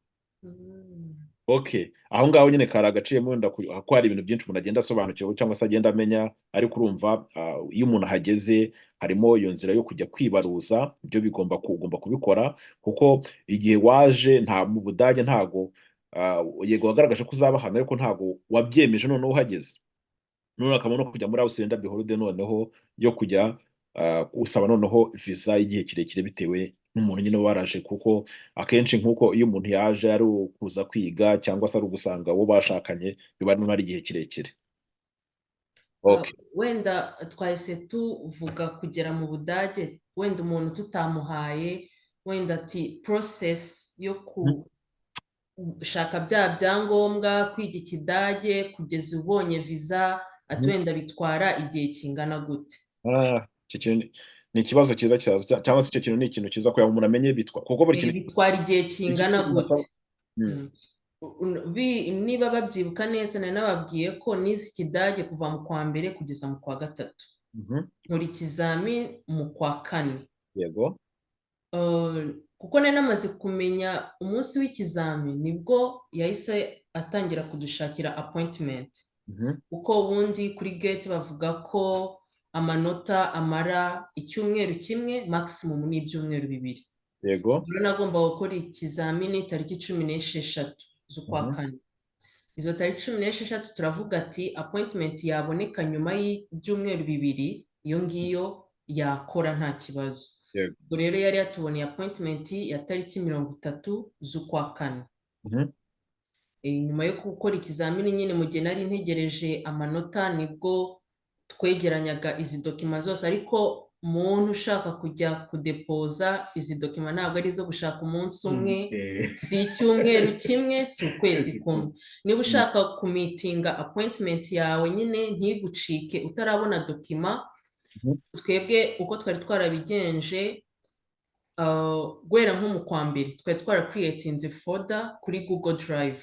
S1: Okay, aho ngaho nyine kari agaciyemo wenda ko hari ibintu byinshi umuntu agenda asobanukirwa cyangwa se agenda amenya. Ariko urumva, iyo umuntu ahageze harimo iyo nzira yo kujya kwibaruza, ibyo bigomba ugomba kubikora, kuko igihe waje nta mu Budage ntago yego wagaragaje ko uzaba hano, ariko ntago wabyemeje noneho uhageze. Noneho hakaba no kujya muri Ausländerbehörde, noneho yo kujya usaba noneho visa y'igihe kirekire bitewe n'umuntu nyine waraje, kuko akenshi nk'uko iyo umuntu yaje ari ukuza kwiga cyangwa se ari ugusanga uwo bashakanye, biba ari igihe kirekire. Okay.
S3: Wenda twahise tuvuga kugera mu Budage, wenda umuntu tutamuhaye wenda ati process yo gushaka bya byangombwa, kwiga Ikidage kugeza ubonye viza, ati wenda bitwara igihe kingana gute?
S1: Ah, icyo kintu ni ikibazo cyiza cyaza, cyangwa se icyo kintu ni ikintu cyiza kugira ngo umuntu amenye bitwa kuko buri kintu
S3: Bitwara igihe kingana
S1: ikintu
S3: gute? Niba babyibuka neza, nari nababwiye ko nize Ikidage kuva mu kwa mbere kugeza mu kwa gatatu, nkora ikizami mu kwa kane. Kuko nari namaze kumenya umunsi w'ikizami, nibwo yahise atangira kudushakira appointment, kuko ubundi kuri gate bavuga ko amanota amara icyumweru kimwe, maximum ni ibyumweru 2. Rero nagomba gukora ikizamini tariki 16 z'ukwa kane. Izo tariki 16 turavuga ati appointment yaboneka nyuma y'ibyumweru 2, iyo ngiyo yakora nta kibazo. Ubwo rero yari yatuboneye appointment ya tariki 30 z'ukwa kane. Nyuma yo gukora ikizamini nyine, mu gihe nari ntegereje amanota, nibwo twegeranyaga izi document zose. Ariko umuntu ushaka kujya kudepoza izi document ntabwo ari izo gushaka umunsi umwe, si icyumweru kimwe, si ukwezi
S2: Ukwezi
S3: kumwe. Niba ushaka kumeetinga appointment yawe nyine ntigucike utarabona document, twebwe uko twari twarabigenje, guhera nko mu kwa mbere twari twaracreatinze folder kuri Google Drive,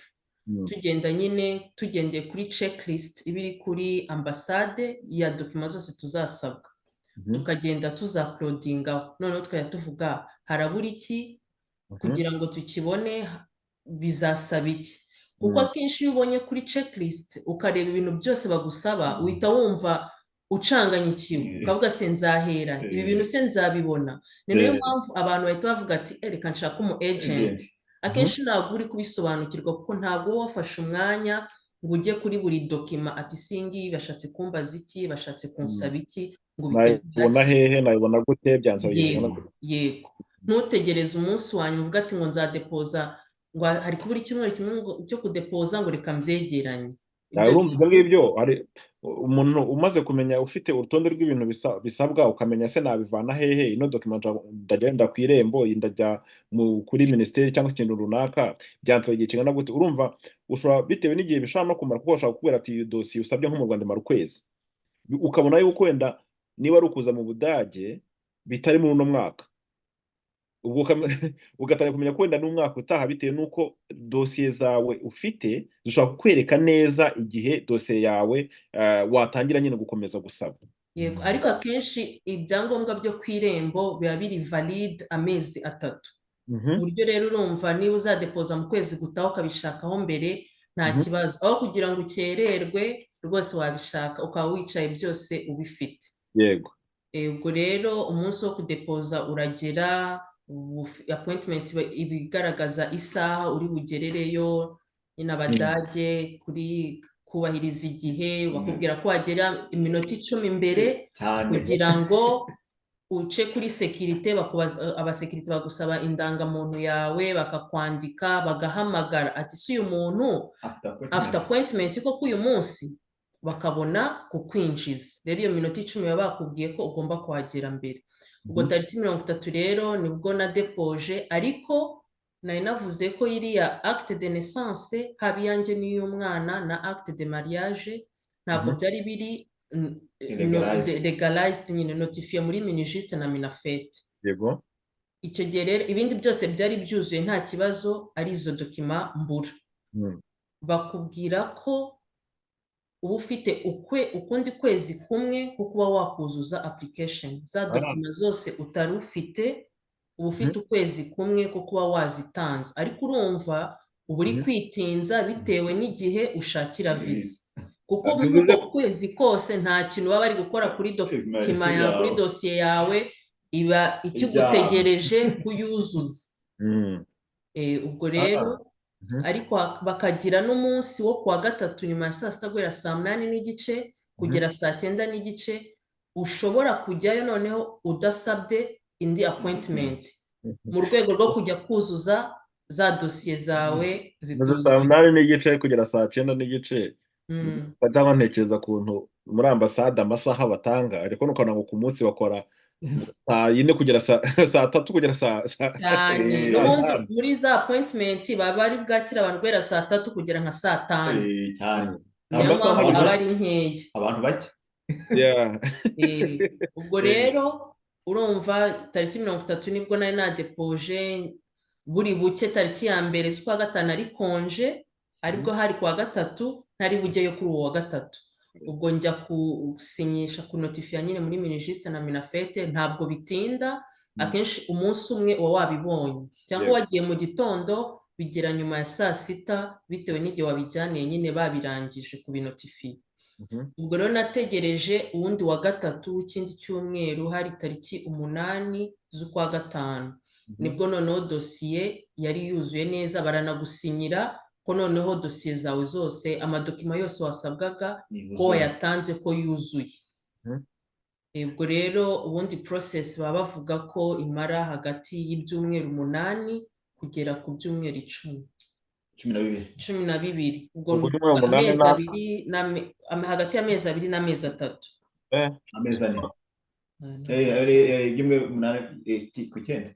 S3: tugenda nyine tugendeye kuri checklist iba iri kuri ambasade ya document zose tuzasabwa, tukagenda tuzauploadingaho. Noneho tukajya tuvuga harabura iki kugira ngo tukibone, bizasaba iki, kuko akenshi iyo ubonye kuri checklist ukareba ibintu byose bagusaba, uhita wumva ucanganyikiwe, ukavuga se nzahera ibi bintu, se nzabibona? Ni nayo mpamvu abantu bahita bavuga ati "Eh, reka nshake umu agent."
S2: Agent.
S3: Akenshi ntabwo uri kubisobanukirwa, kuko ntabwo uba wafashe umwanya ngo ujye kuri buri document ati si ngiyi bashatse kumbaza iki, bashatse kunsaba iki, ngo ubitegure
S1: Nayibona
S3: hakiri.
S1: hehe? Nayibona gute? Byansaba igihe kingana
S3: Yego.
S1: gute?
S3: Yego, ntutegereze umunsi wa nyuma uvuga ati ngo nzadepoza, ngo hari kubura icyumweru kimwe ngo cyo kudepoza, ngo reka mbyegeranye ibyo.
S1: Urumva ibyo ngibyo, hari umuntu umaze kumenya ufite urutonde rw'ibintu bisabwa, ukamenya se nabivana hehe, ino document ndagenda ku Irembo, iyi ndajya kuri minisiteri cyangwa se ikintu runaka, byansaba igihe kingana gute? Urumva ushobora, bitewe n'igihe bishobora no kumara, kuko bashobora kukubwira ati iyi dosiye usabye nko mu Rwanda imara ukwezi, ukabona yuko wenda niba ari ukuza mu Budage bitari muri uno mwaka, ubwo ugatangira kumenya ko wenda n'umwaka utaha, bitewe n'uko dosiye zawe ufite zishobora kukwereka neza igihe dosiye yawe watangira nyine gukomeza gusaba.
S3: Yego, ariko akenshi ibyangombwa byo ku Irembo biba biri valide amezi 3, uburyo rero urumva niba uzadepoza mu kwezi gutaha ukabishakaho mbere, nta kibazo. Aho kugira ngo ukererwe rwose, wabishaka ukaba wicaye byose ubifite. Ubwo rero umunsi wo kudepoza uragera. Appointment iba igaragaza isaha uri bugerereyo nyine. Abadage kuri kubahiriza igihe, bakubwira ko wagera iminota 10 mbere kugira ngo uce kuri sécurité. Bakubaza, abasekirite bagusaba indangamuntu yawe, bakakwandika, bagahamagara ati: "Si uyu muntu
S2: afite
S3: afite
S2: appointment?"
S3: Appointment koko uyu munsi, bakabona kukwinjiza. Rero iyo minota 10 baba bakubwiye ko ugomba kuhagera mbere. Ubwo tariki 30 rero nibwo na depoje, ariko nari navuze ko iriya acte de naissance, haba iyanjye n'iy'umwana, na acte de mariage, ntabwo byari biri
S2: legalized.
S3: Legalized nyine, notifié muri Minijust na Minaffet. Icyo gihe rero ibindi byose byari byuzuye, nta kibazo, ari izo document mbura. Bakubwira ko uba ufite ukundi kwezi kumwe ko kuba wakuzuza application, za document zose utari ufite, uba ufite ukwezi kumwe ko kuba wazitanze. Ariko urumva uba uri kwitinza bitewe n'igihe ushakira visa, kuko muri
S1: Bivuze
S3: uko kwezi kose nta kintu baba bari gukora kuri document yawe, kuri dosiye yawe, iba ikigutegereje kuyuzuza. Ubwo rero ariko bakagira n'umunsi wo kuwa gatatu nyuma ya saa sita, guhera saa 8:30 kugera saa 9:30, ushobora kujyayo noneho udasabye indi appointment, mu rwego rwo kujya kuzuza za dosiye zawe
S1: Maze
S3: zituzuye.
S1: Saa 8:30 kugera saa 9:30. Cyangwa ntekereza ukuntu muri ambasade amasaha batanga, ariko nukabona ngo ku munsi bakora saa 4 kugera saa 3 kugera saa
S3: Cyane. N'ubundi
S1: 5.
S3: Muri za appointment baba bari bwakire abantu guhera saa 3 kugera nka saa 5.
S2: Cyane.
S3: Niyo
S1: Amasaha
S3: mpamvu
S1: ni
S3: aba
S1: make.
S3: ari nkeya.
S2: Abantu bake.
S3: Ubwo rero urumva tariki 30 nibwo nari nadepoje. Buri buke tariki ya 1 z'ukwa gatanu ari congé, aribwo hari kuwa gatatu, ntari bujyeyo kuri uwo wa gatatu. Ubwo njya gusinyisha, kunotifiya nyine muri Minijust na Minaffet. Ntabwo bitinda, akenshi umunsi umwe uba wabibonye, cyangwa wagiye mu gitondo bigera nyuma ya saa sita, bitewe n'igihe wabijyaniye nyine, babirangije kubinotifiya. Ubwo rero nategereje uwundi wa gatatu w'ikindi cyumweru, hari tariki 8 z'ukwa gatanu. Nibwo noneho dosiye yari yuzuye neza, baranagusinyira ko noneho dosiye zawe zose, ama document yose wasabwaga, ko
S2: Yuzuye.
S3: wayatanze, ko yuzuye. Ubwo rero ubundi process baba bavuga ko imara hagati y'ibyumweru 8 kugera ku byumweru 10.
S2: 12.
S3: 12, ubwo
S1: Ubwo byumweru 8
S3: amezi 2 hagati y'amezi 2 n'amezi 3.
S2: Amezi 4. Ibyumweru 8, ku 9,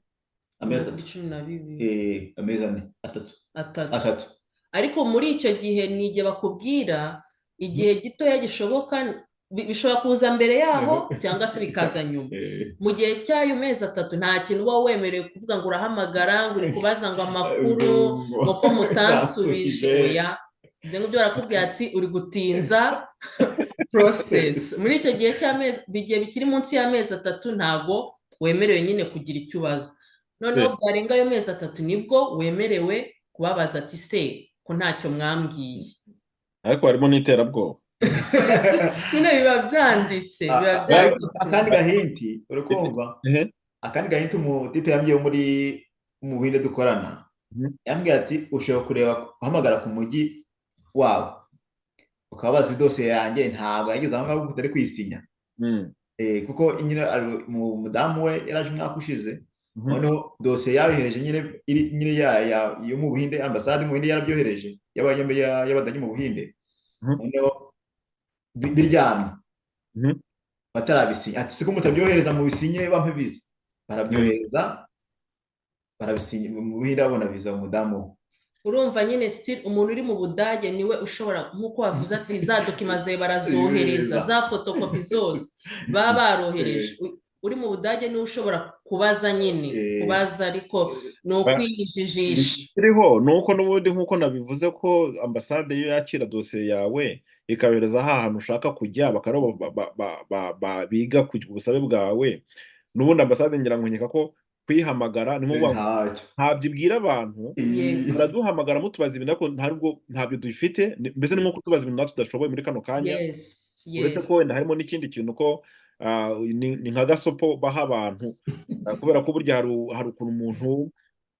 S2: amezi 3.
S3: 12.
S2: Amezi 4, 3.
S3: 3.
S2: 3.
S3: Ariko muri icyo gihe ni igihe bakubwira igihe gitoya gishoboka, bishobora kuza mbere yaho cyangwa se bikaza nyuma. Mu gihe cy'ayo mezi 3 nta kintu uba wemerewe kuvuga ngo urahamagara, ngo uri kubaza ngo amakuru, ngo ko mutansubije. Oya, ibyo ngibyo barakubwira ati uri gutinza process. Muri icyo gihe cy'amezi, igihe bikiri munsi y'amezi 3, ntago wemerewe nyine kugira icyo ubaza. Noneho bwarenga ayo mezi 3, nibwo wemerewe kubabaza ati: "Se ko ntacyo mwambwiye?"
S1: Ariko harimo n'iterabwoba.
S3: Nyine biba byanditse, biba byanditse.
S2: Akandi ga hint, urikumva?
S1: Ehe.
S2: Akandi ga hint umutipe yambwiye wo muri mu Buhinde dukorana, yambwiye ati ushobora kureba guhamagara ku mujyi wawe ukabaza idosiye yanjye ntabwo yageze aho ngaho utari kuyisinya. Kuko nyine mu mudamu we yaraje umwaka ushize, noneho dosiye yayohereje nyine iri nyine ya yo mu Buhinde, ambasade mu Buhinde yarabyohereje, y'Abadage mu Buhinde, noneho biryamye batarabisinya. Ati: "Siko mutabyohereza mu bisinye bampe visa?" Barabyohereza, barabisinya, mu Buhinde babona visa umudamu we.
S3: Urumva nyine still umuntu uri mu Budage niwe ushobora, nk'uko wavuze ati za document zawe barazohereza, za fotokopi zose baba barohereje. Uri mu Budage niwe ushobora kubaza nyine, kubaza, ariko ni ukwijijisha.
S1: Ikiriho ni uko n'ubundi, nk'uko nabivuze, ko ambasade iyo yakira dosiye yawe ikayohereza ha hantu ushaka kujya, bakaroba biga ku busabe bwawe. N'ubundi ambasade, ngira ngo nkeka ko kuyihamagara ni nko kuvuga ngo
S2: ntacyo
S1: ntabyo ibwira abantu. Muraduhamagara mutubaza ibintu, ariko ntabwo ntabyo dufite. Mbese ni nko kutubaza ibintu natwe tudashoboye muri kano kanya, uretse ko wenda harimo n'ikindi kintu ko Ni nka gasopo baha abantu, kubera ko burya hari ukuntu umuntu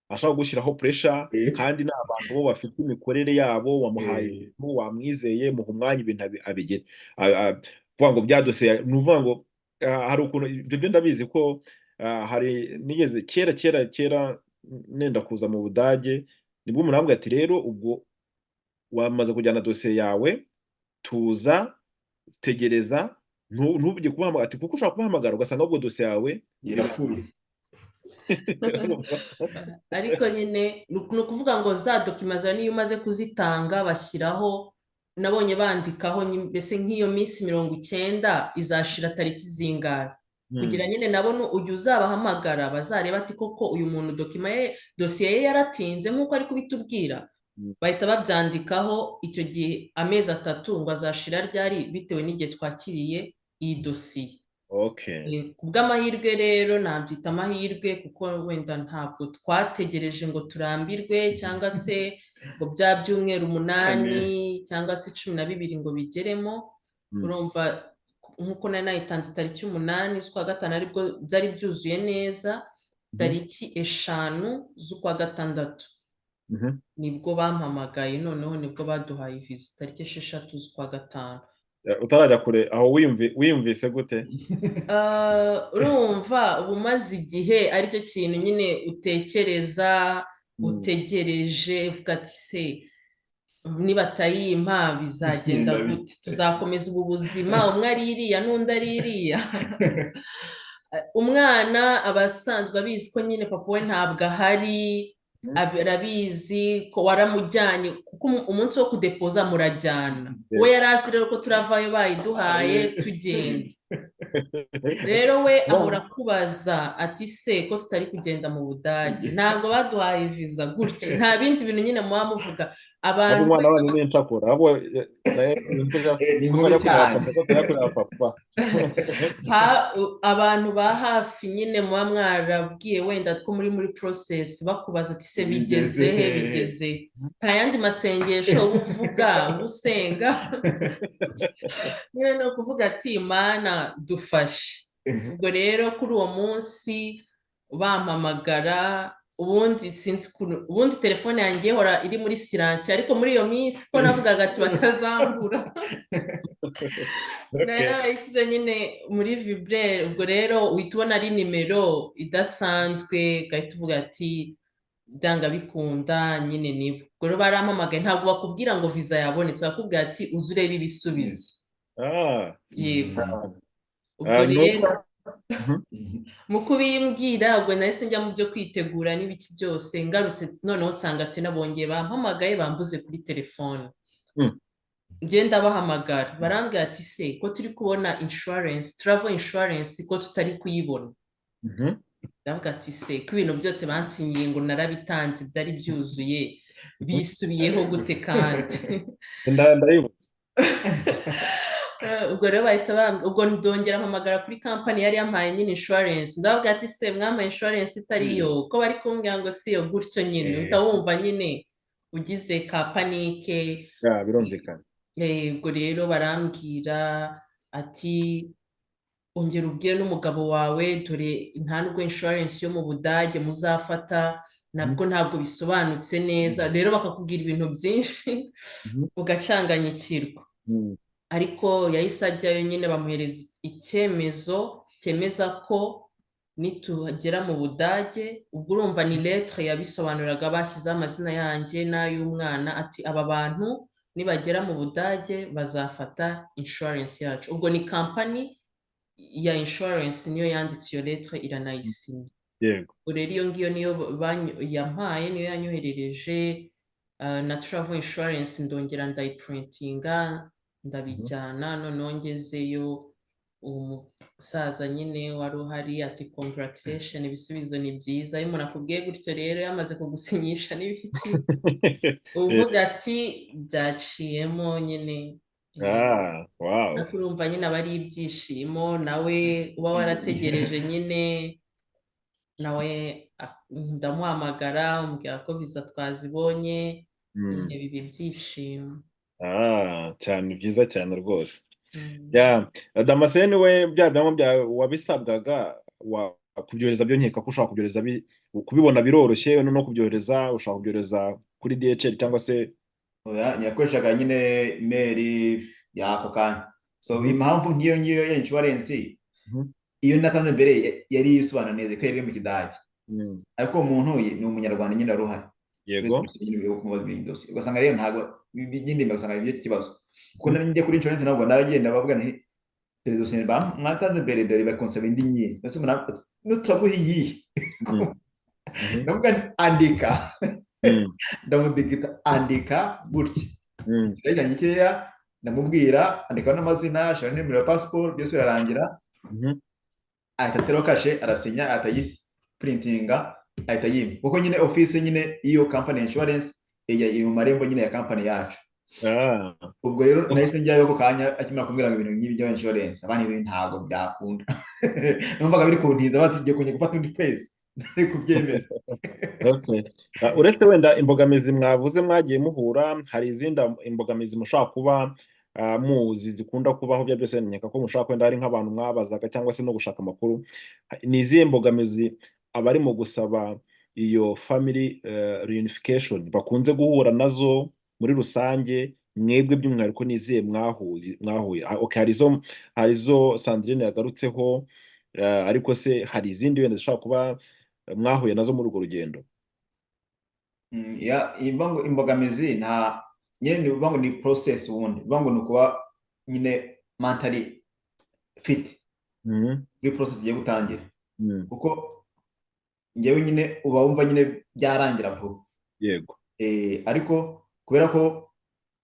S1: ashobora gushyiraho pressure, kandi ni abantu bo bafite imikorere yabo. Wamuhaye ibintu, wamwizeye, muha umwanya ibintu abigere. Kuvuga ngo bya dosiye, ni ukuvuga ngo hari ukuntu ibyo byo ndabizi ko hari nigeze kera kera kera nenda kuza mu Budage, nibwo umuntu arambwira ati: "Rero ubwo wamaze kujyana dosiye yawe, tuza, tegereza, ntujye kubahamagara," ati kuko ushobora kubahamagara ugasanga ahubwo dosiye yawe
S2: irapfuye.
S3: Ariko nyine ni ukuvuga ngo za documents zawe niyo umaze kuzitanga bashyiraho, nabonye bandikaho mbese nk'iyo minsi 90 izashira tariki zingahe, kugira nyine nabo ujya uzabahamagara bazareba ati koko uyu muntu document ye, dosiye ye yaratinze nk'uko ari kubitubwira. Bahita babyandikaho icyo gihe amezi 3 ngo azashira ryari bitewe n'igihe twakiriye iyi dosiye. Ku bw'amahirwe rero, nabyita amahirwe kuko wenda ntabwo twategereje ngo turambirwe cyangwa se ngo bya byumweru 8 cyangwa se 12 ngo bigeremo. Urumva nk'uko nari nayitanze tariki 8 z'ukwa gatanu, aribwo byari byuzuye neza, tariki 5 z'ukwa gatandatu nibwo bampamagaye, noneho nibwo baduhaye viza tariki 6 z'ukwa gatanu.
S1: Utarajya kure aho, wiyumvise gute?
S3: Urumva uba umaze igihe aricyo kintu nyine utekereza, utegereje, uvuga ati: "Se nibatayimpa bizagenda
S2: Bigenda
S3: gute?
S2: bite?"
S3: Tuzakomeza ubu buzima umwe ari iriya n'undi ari iriya?" Umwana aba asanzwe abizi ko nyine papa we ntabwo ahari. Arabizi ko waramujyanye kuko umunsi wo kudepoza murajyana. We yari azi rero ko turavayo bayiduhaye tugenda. Rero we ahora akubaza ati: "Se ko tutari kugenda mu Budage, ntabwo baduhaye viza gutya?" Nta bindi bintu nyine muba muvuga
S1: Ahubwo
S3: abantu.
S1: Umwana wanyu ni incakura ahubwo, nawe
S2: Ni
S1: ko
S2: mubi
S1: ajya kureba
S2: cyane.
S1: papa, ko ajya kureba papa.
S3: Abantu ba hafi nyine muba mwarabwiye wenda ko muri process, bakubaza ati: "Se bigeze
S2: Bigeze
S3: he?"
S2: hehe?
S3: Bigeze he? Nta yandi masengesho uba uvuga, uba usenga nyine, ni ukuvuga ati: "Mana dufashe." Ubwo rero kuri uwo munsi bampamagara, ubundi sinzi ukuntu, ubundi telefone yanjye ihora iri muri silencieux, ariko muri iyo minsi ko navugaga ati batazambura, nari narayishyize nyine muri vibreur. Ubwo rero uhita ubona ari nimero idasanzwe, ugahita uvuga ati byanga bikunda nyine nibo. Ubwo rero barampamagaye, ntabwo bakubwira ngo viza yabonetse, bakubwira ati uze urebe ibisubizo. Yego. Ubwo rero mu kubimbwira, ubwo nahise njya mu byo kwitegura n'ibiki byose. Ngarutse noneho nsanga ati nabongeye bampamagaye, bambuze kuri telefone. Ngenda bahamagara, barambwira ati: "Se ko turi kubona insurance, travel insurance, ko tutari kuyibona?" Ndavuga ati: "Se ko ibintu byose bansinyiye ngo narabitanze byari byuzuye, bisubiyeho gute kandi?"
S1: Ndayibutse.
S3: Ubwo rero bahita bambwira, ubwo ndongera mpamagara kuri kampani yari yampaye nyine insurance, ndababwira ati: "Se mwampaye insurance itari yo, ko bari kumbwira ngo si yo?" Gutyo nyine uhita wumva nyine ugize ka panique.
S1: Ya, birumvikana.
S3: Ubwo rero barambwira ati: "Ongera ubwire n'umugabo wawe, dore nta nubwo insurance yo mu Budage muzafata, nabwo ntabwo bisobanutse neza." Rero bakakubwira ibintu byinshi, ugacanganyikirwa. Ariko yahise ajyayo nyine, bamuhereza icyemezo cyemeza ko nitugera mu Budage, ubwo urumva ni lettre yabisobanuraga, bashyizeho amazina yanjye n'ay'umwana, ati aba bantu nibagera mu Budage bazafata insurance yacu. Ubwo ni kampani ya insurance niyo yanditse iyo lettre, iranayisinya. Ubwo rero iyo ngiyo niyo yampaye, niyo yanyoherereje, na travel insurance ndongera ndayiprintinga, ndabijyana. Noneho ngezeyo, umusaza nyine wari uhari ati: "Congratulation, ibisubizo ni byiza." Iyo umuntu akubwiye gutyo rero yamaze kugusinyisha n'ibiki, uvuga ati byaciyemo nyine.
S1: Ah, wow.
S3: Ariko urumva nyine aba ari ibyishimo, nawe uba warategereje nyine, nawe ndamuhamagara mubwira ko viza twazibonye, nyine biba ibyishimo.
S1: Ah, cyane, byiza cyane rwose. Ya, Damascene we, bya byangombwa byawe wabisabwaga kubyohereza byo, nkeka ko ushobora kubyohereza, kubibona biroroshye, no kubyohereza ushobora kubyohereza kuri DHL cyangwa se?
S2: Oya, yakoreshaga nyine email y'ako kanya. So impamvu nk'iyo ngiyo ya insurance, iyo natanze mbere yari isobanura neza ko yari iri mu Kidage, ariko uwo muntu ni Umunyarwanda nyine wari uhari. Ugasanga rero ntabwo by'indimi, ugasanga ibyo kibazo, kuko nari njye kuri insurance, ntabwo naragenda bavuga nti: "Dore dosiye mwatanze mbere, dore bakonsaba indi nyine." Ese turaguha iyihe? Ndavuga nti: "Andika." Ndamudigita: "Andika gutya." Ikidage cyanjye gikeya, ndamubwira, andikaho n'amazina, ashyiraho nimero ya pasiporo, byose birarangira. Ahita ateraho kashe, arasinya, ahita ayiprintinga, ahita yimpa, kuko nyine office nyine y'iyo company insurance iri mu marembo nyine ya company yacu. Ubwo rero nahise njyayo ako kanya akimara kumbwira ngo ibintu nk'ibi bya insurance, abandi ibintu ntabwo byakunda. Numvaga biri kuntinza, bati igiye kongera gufata undi kwezi ntari kubyemera.
S1: Okay. Uretse wenda imbogamizi mwavuze mwagiye muhura, hari izindi imbogamizi mushobora kuba muzi zikunda kubaho? Bya byose nkeka ko mushobora kwenda hari nk'abantu mwabazaga cyangwa se no gushaka amakuru. Ni izihe mbogamizi abari mu gusaba iyo family reunification bakunze guhura nazo muri rusange? Mwebwe by'umwihariko ni izihe mwahuye? Okay, hari izo Sandrine yagarutseho, ariko se hari izindi wenda zishobora kuba mwahuye nazo muri urwo rugendo?
S2: Ya, imba ngo imbogamizi nta nyine, ni ukuvuga ngo ni process ubundi, bivuga ngo ni ukuba nyine mentally fit kuri process ugiye gutangira, kuko njyewe nyine uba wumva nyine byarangira vuba. Ariko kubera ko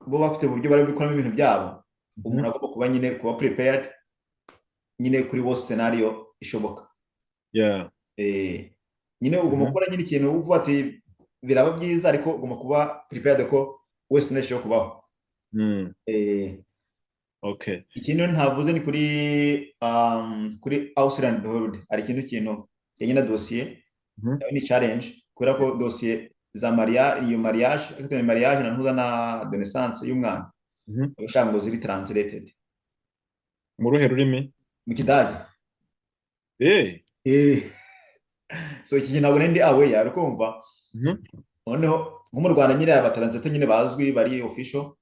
S2: bo bafite uburyo bari gukoramo ibintu byabo, umuntu agomba kuba nyine kuba prepared nyine kuri worst scenario ishoboka. Nyine ugomba gukora nyine ikintu uvuga ati biraba byiza, ariko ugomba kuba prepared ko worst scenario ishobora kubaho. Ikindi ntavuze ni kuri Ausländerbehörde, hari ikindi kintu kijyanye na dosiye. Nayo ni challenge, kubera ko dosiye za mariage, iyo mariage, ariko mariage na ntuza na de naissance y'umwana, bashaka ngo ziri translated.
S1: Mu ruhe rurimi?
S2: Mu Kidage. So iki kintu ntabwo nari ndi aware, uri kumva? Noneho nko mu Rwanda nyine aba translator nyine bazwi bari official,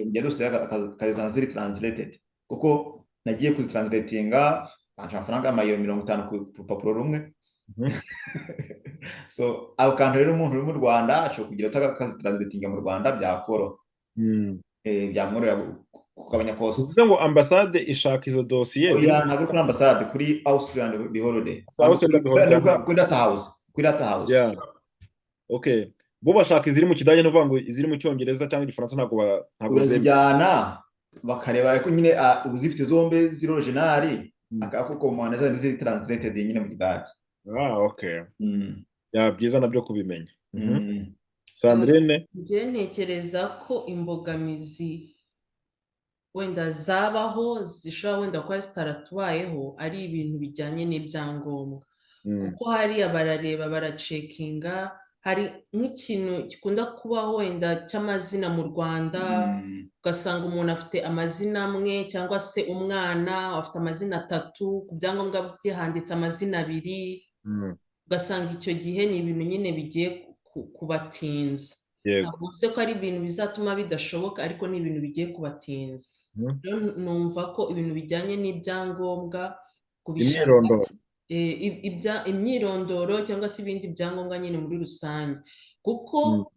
S2: njya dosiye akazizana ziri translated, kuko nagiye kuzitranslatinga banca amafaranga amayero 50 ku rupapuro rumwe. So ako kantu rero, umuntu uri mu Rwanda ashobora kugira akazitranslatinga mu Rwanda, byakoroha. Byamworohera kugabanya cost.
S1: Bivuze ngo ambasade ishaka izo dosiye ziri
S2: Oya, ntabwo ari kuri ambasade, kuri Ausländerbehörde.
S1: Ausländerbehörde.
S2: Kuri Rathaus, kuri Rathaus.
S1: Yeah. Okay. Bo bashaka iziri mu Kidage, no kuvuga ngo iziri mu Cyongereza cyangwa Igifaransa ntabwo zemewe.
S2: Urazijyana bakareba, ariko nyine uba uzifite zombi ziri original, akakukomana zandi ziri translated nyine mu Kidage.
S1: Ah, okay. Ya, byiza nabyo kubimenya. Sandrine?
S3: Njye ntekereza ko imbogamizi wenda zabaho, zishobora wenda kuba zitaratubayeho, ari ibintu bijyanye n'ibyangombwa, kuko hariya barareba, baracheckinga. Hari nk'ikintu gikunda kubaho wenda cy'amazina mu Rwanda, ugasanga umuntu afite amazina amwe, cyangwa se umwana afite amazina atatu, ku byangombwa bye handitse amazina abiri, ugasanga icyo gihe ni ibintu nyine bigiye kubatinza. Ntabwo mvuze ko ari ibintu bizatuma bidashoboka, ariko ni ibintu bigiye kubatinza. Rero numva ko ibintu bijyanye n'ibyangombwa kubishaka,
S1: Imyirondoro.
S3: Imyirondoro cyangwa se ibindi byangombwa nyine muri rusange, kuko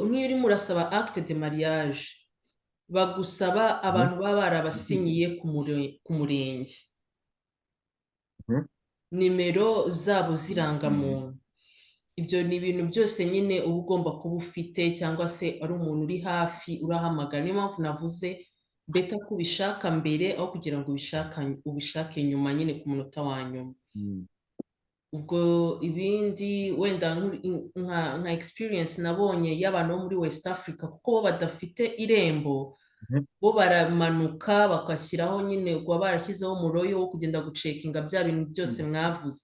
S3: nk'iyo urimo urasaba acte de mariage, bagusaba abantu baba barabasinyiye ku murenge, nimero zabo z'irangamuntu. Ibyo ni ibintu byose nyine uba ugomba kuba ufite, cyangwa se ari umuntu uri hafi urahamagara. Niyo mpamvu navuze better ko ubishaka mbere aho kugira ngo ubishake nyuma nyine ku munota wa nyuma. Ubwo ibindi wenda nka experience nabonye y'abantu bo muri West Africa, kuko bo badafite Irembo, bo baramanuka bagashyiraho nyine, kuba barashyizeho umuroyo wo kugenda gucheckinga bya bintu byose mwavuze.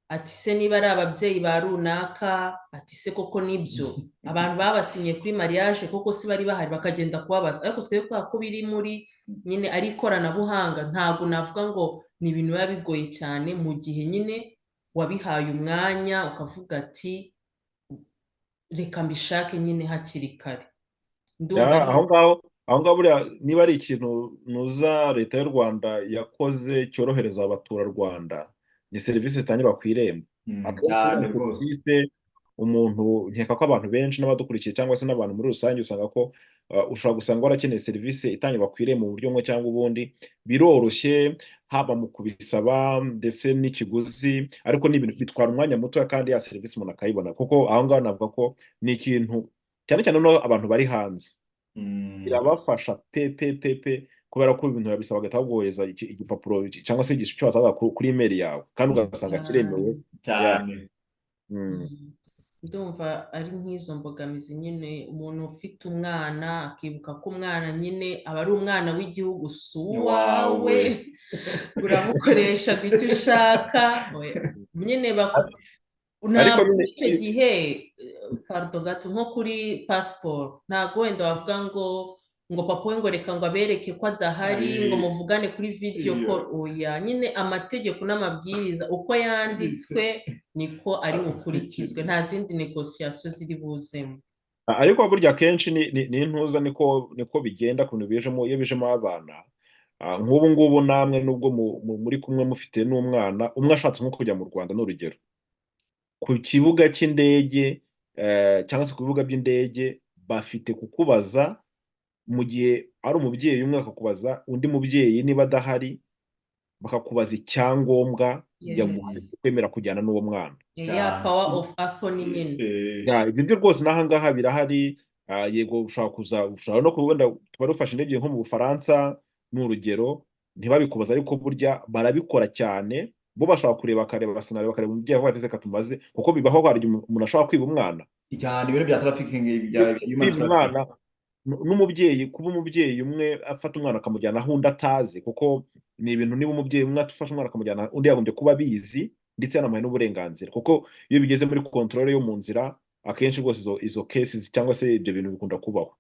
S3: Ati se niba ari ababyeyi ba runaka, ati se koko nibyo abantu babasinye kuri mariage, koko si bari bahari? Bakagenda kubabaza. Ariko twebwe, kubera ko biri muri nyine ari ikoranabuhanga, ntabwo navuga ngo ni ibintu biba bigoye cyane, mu gihe nyine wabihaye umwanya, ukavuga ati reka mbishake nyine hakiri kare. Ndumva
S1: Ya, aho ngaho buriya niba ari ikintu nuza Leta y'u Rwanda yakoze cyorohereza abaturarwanda, ni serivisi zitangirwa ku Irembo. Akenshi
S2: Cyane
S1: ziriya
S2: rwose.
S1: serivisi, umuntu, nkeka ko abantu benshi n'abadukurikiye cyangwa se n'abantu muri rusange, usanga ko ushobora gusanga warakeneye serivisi itangirwa ku Irembo mu buryo bumwe cyangwa ubundi. Biroroshye, haba mu kubisaba ndetse n'ikiguzi, ariko ni ibintu bitwara umwanya muto kandi ya serivisi umuntu akayibona, kuko aho ngaho navuga ko ni ikintu cyane cyane no abantu bari hanze birabafasha pe pe pe pe, kubera ko ibintu babisaba bagahita baguhereza igipapuro cyangwa se icyo wasabaga kuri email yawe, kandi ugasanga kiremewe.
S2: Cyane.
S3: Ndumva ari nk'izo mbogamizi nyine. Umuntu ufite umwana akibuka ko umwana nyine aba ari umwana w'igihugu, si uwawe.
S2: Wawe.
S3: Uramukoresha icyo ushaka. Oya, nyine
S1: Ariko
S3: ntabwo
S1: nyine
S3: icyo gihe, pardon gato, nko kuri pasiporo, ntabwo wenda wavuga ngo papa we ngo reka ngo abereke ko adahari, ngo muvugane kuri video call. Oya nyine, amategeko n'amabwiriza uko yanditswe niko ari bukurikizwe, nta zindi négociation ziri buzemo.
S1: Ariko burya akenshi ni intuza, niko bigenda ku bintu bijemo, iyo bijemo abana. Nk'ubu ngubu namwe nubwo muri kumwe mufite n'umwana umwe, ashatse nko kujya mu Rwanda, ni urugero, ku kibuga cy'indege cyangwa se ku bibuga by'indege, bafite kukubaza mu gihe ari umubyeyi umwe, bakakubaza undi mubyeyi niba adahari, bakakubaza icyangombwa yaguhaye kwemera kujyana n'uwo mwana.
S3: Ya.
S2: Cyane.
S3: Power of attorney nyine.
S1: Ya, ibyo byo rwose n'aha ngaha birahari. Yego, ushobora kuza, ushobora no kuba wenda tuba dufashe indege nko mu Bufaransa, ni urugero, ntibabikubaza, ariko burya barabikora cyane. Bo bashobora kureba, bakareba basanareba, bakareba umubyeyi, avuga ati reka tumaze, kuko bibaho, hari igihe umuntu ashobora kwiba umwana.
S2: Cyane, ibintu bya trafficking, bya human
S1: Kwiba
S2: trafficking.
S1: umwana n'umubyeyi, kuba umubyeyi umwe afata umwana akamujyana aho undi atazi, kuko ni ibintu, niba umubyeyi umwe afashe umwana akamujyana, undi yagombye kuba abizi ndetse yanamuhaye n'uburenganzira, kuko iyo bigeze muri contrôle yo mu nzira, akenshi rwose izo cases cyangwa se ibyo bintu bikunda kubaho.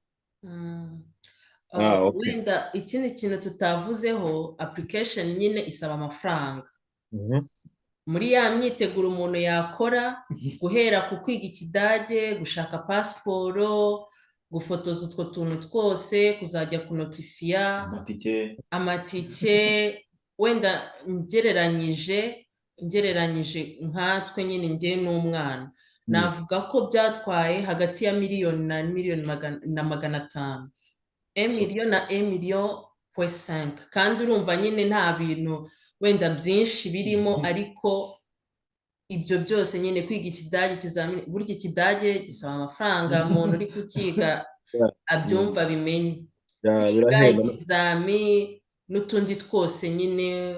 S1: Ah, okay.
S3: Wenda ikindi kintu tutavuzeho, application nyine isaba amafaranga. Muri ya myiteguro umuntu yakora, guhera ku kwiga Ikidage, gushaka pasiporo, gufotoza utwo tuntu twose, kuzajya kunotifiya,
S2: amatike,
S3: amatike, wenda ngereranyije nkatwe nyine, njye n'umwana, navuga ko byatwaye hagati ya miliyoni na miliyoni na 500, 1 million na 1,5 million, kandi urumva nyine nta bintu wenda byinshi birimo, ariko ibyo byose nyine, kwiga Ikidage, ikizamini, burya Ikidage gisaba amafaranga, umuntu uri kukiga abyumva, abimenye.
S1: Ya,
S3: kwiga
S1: birahenda.
S3: Ikizami n'utundi twose nyine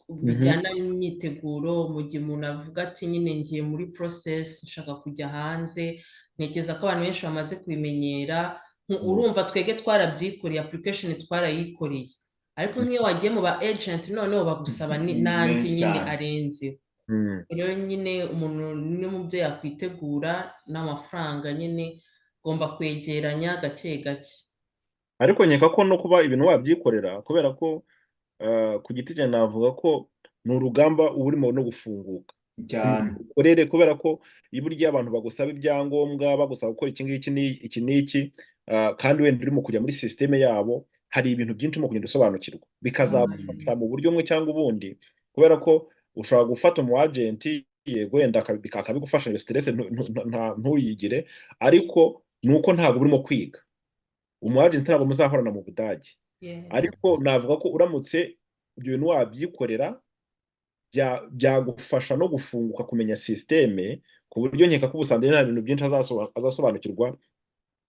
S3: bijyana n'imyiteguro, mu gihe umuntu avuga ati nyine ngiye muri process, nshaka kujya hanze. Ntekereza ko abantu benshi bamaze kubimenyera. Urumva twebwe twarabyikoreye, application twarayikoreye, ariko nk'iyo wagiye mu ba agent, noneho bagusaba n'andi
S2: menshi
S3: nyine
S2: cyane.
S3: arenzeho. Rero nyine umuntu no mu byo yakwitegura n'amafaranga nyine, ugomba kwegeranya gake gake.
S1: Ariko nkeka ko no kuba ibintu wabyikorera, kubera ko ku giti cyanjye navuga ko ni urugamba uba urimo no gufunguka
S2: Cyane.
S1: ukorere, kubera ko iyo burya abantu bagusaba ibyangombwa, bagusaba gukora iki ngiki iki n'iki, kandi wenda urimo kujya muri système yabo, hari ibintu byinshi urimo kugenda usobanukirwa, bikazagufasha mu buryo bumwe cyangwa ubundi, kubera ko ushobora gufata umu agent, yego, wenda akabigufasha, iyo stress ntuyigire, ariko ni uko ntabwo urimo kwiga. Umu agent ntabwo muzahorana mu Budage. Ariko navuga ko uramutse ibyo bintu wabyikorera, byagufasha no gufunguka, kumenya système, ku buryo nkeka ko ubusanzwe nta bintu byinshi azasobanukirwa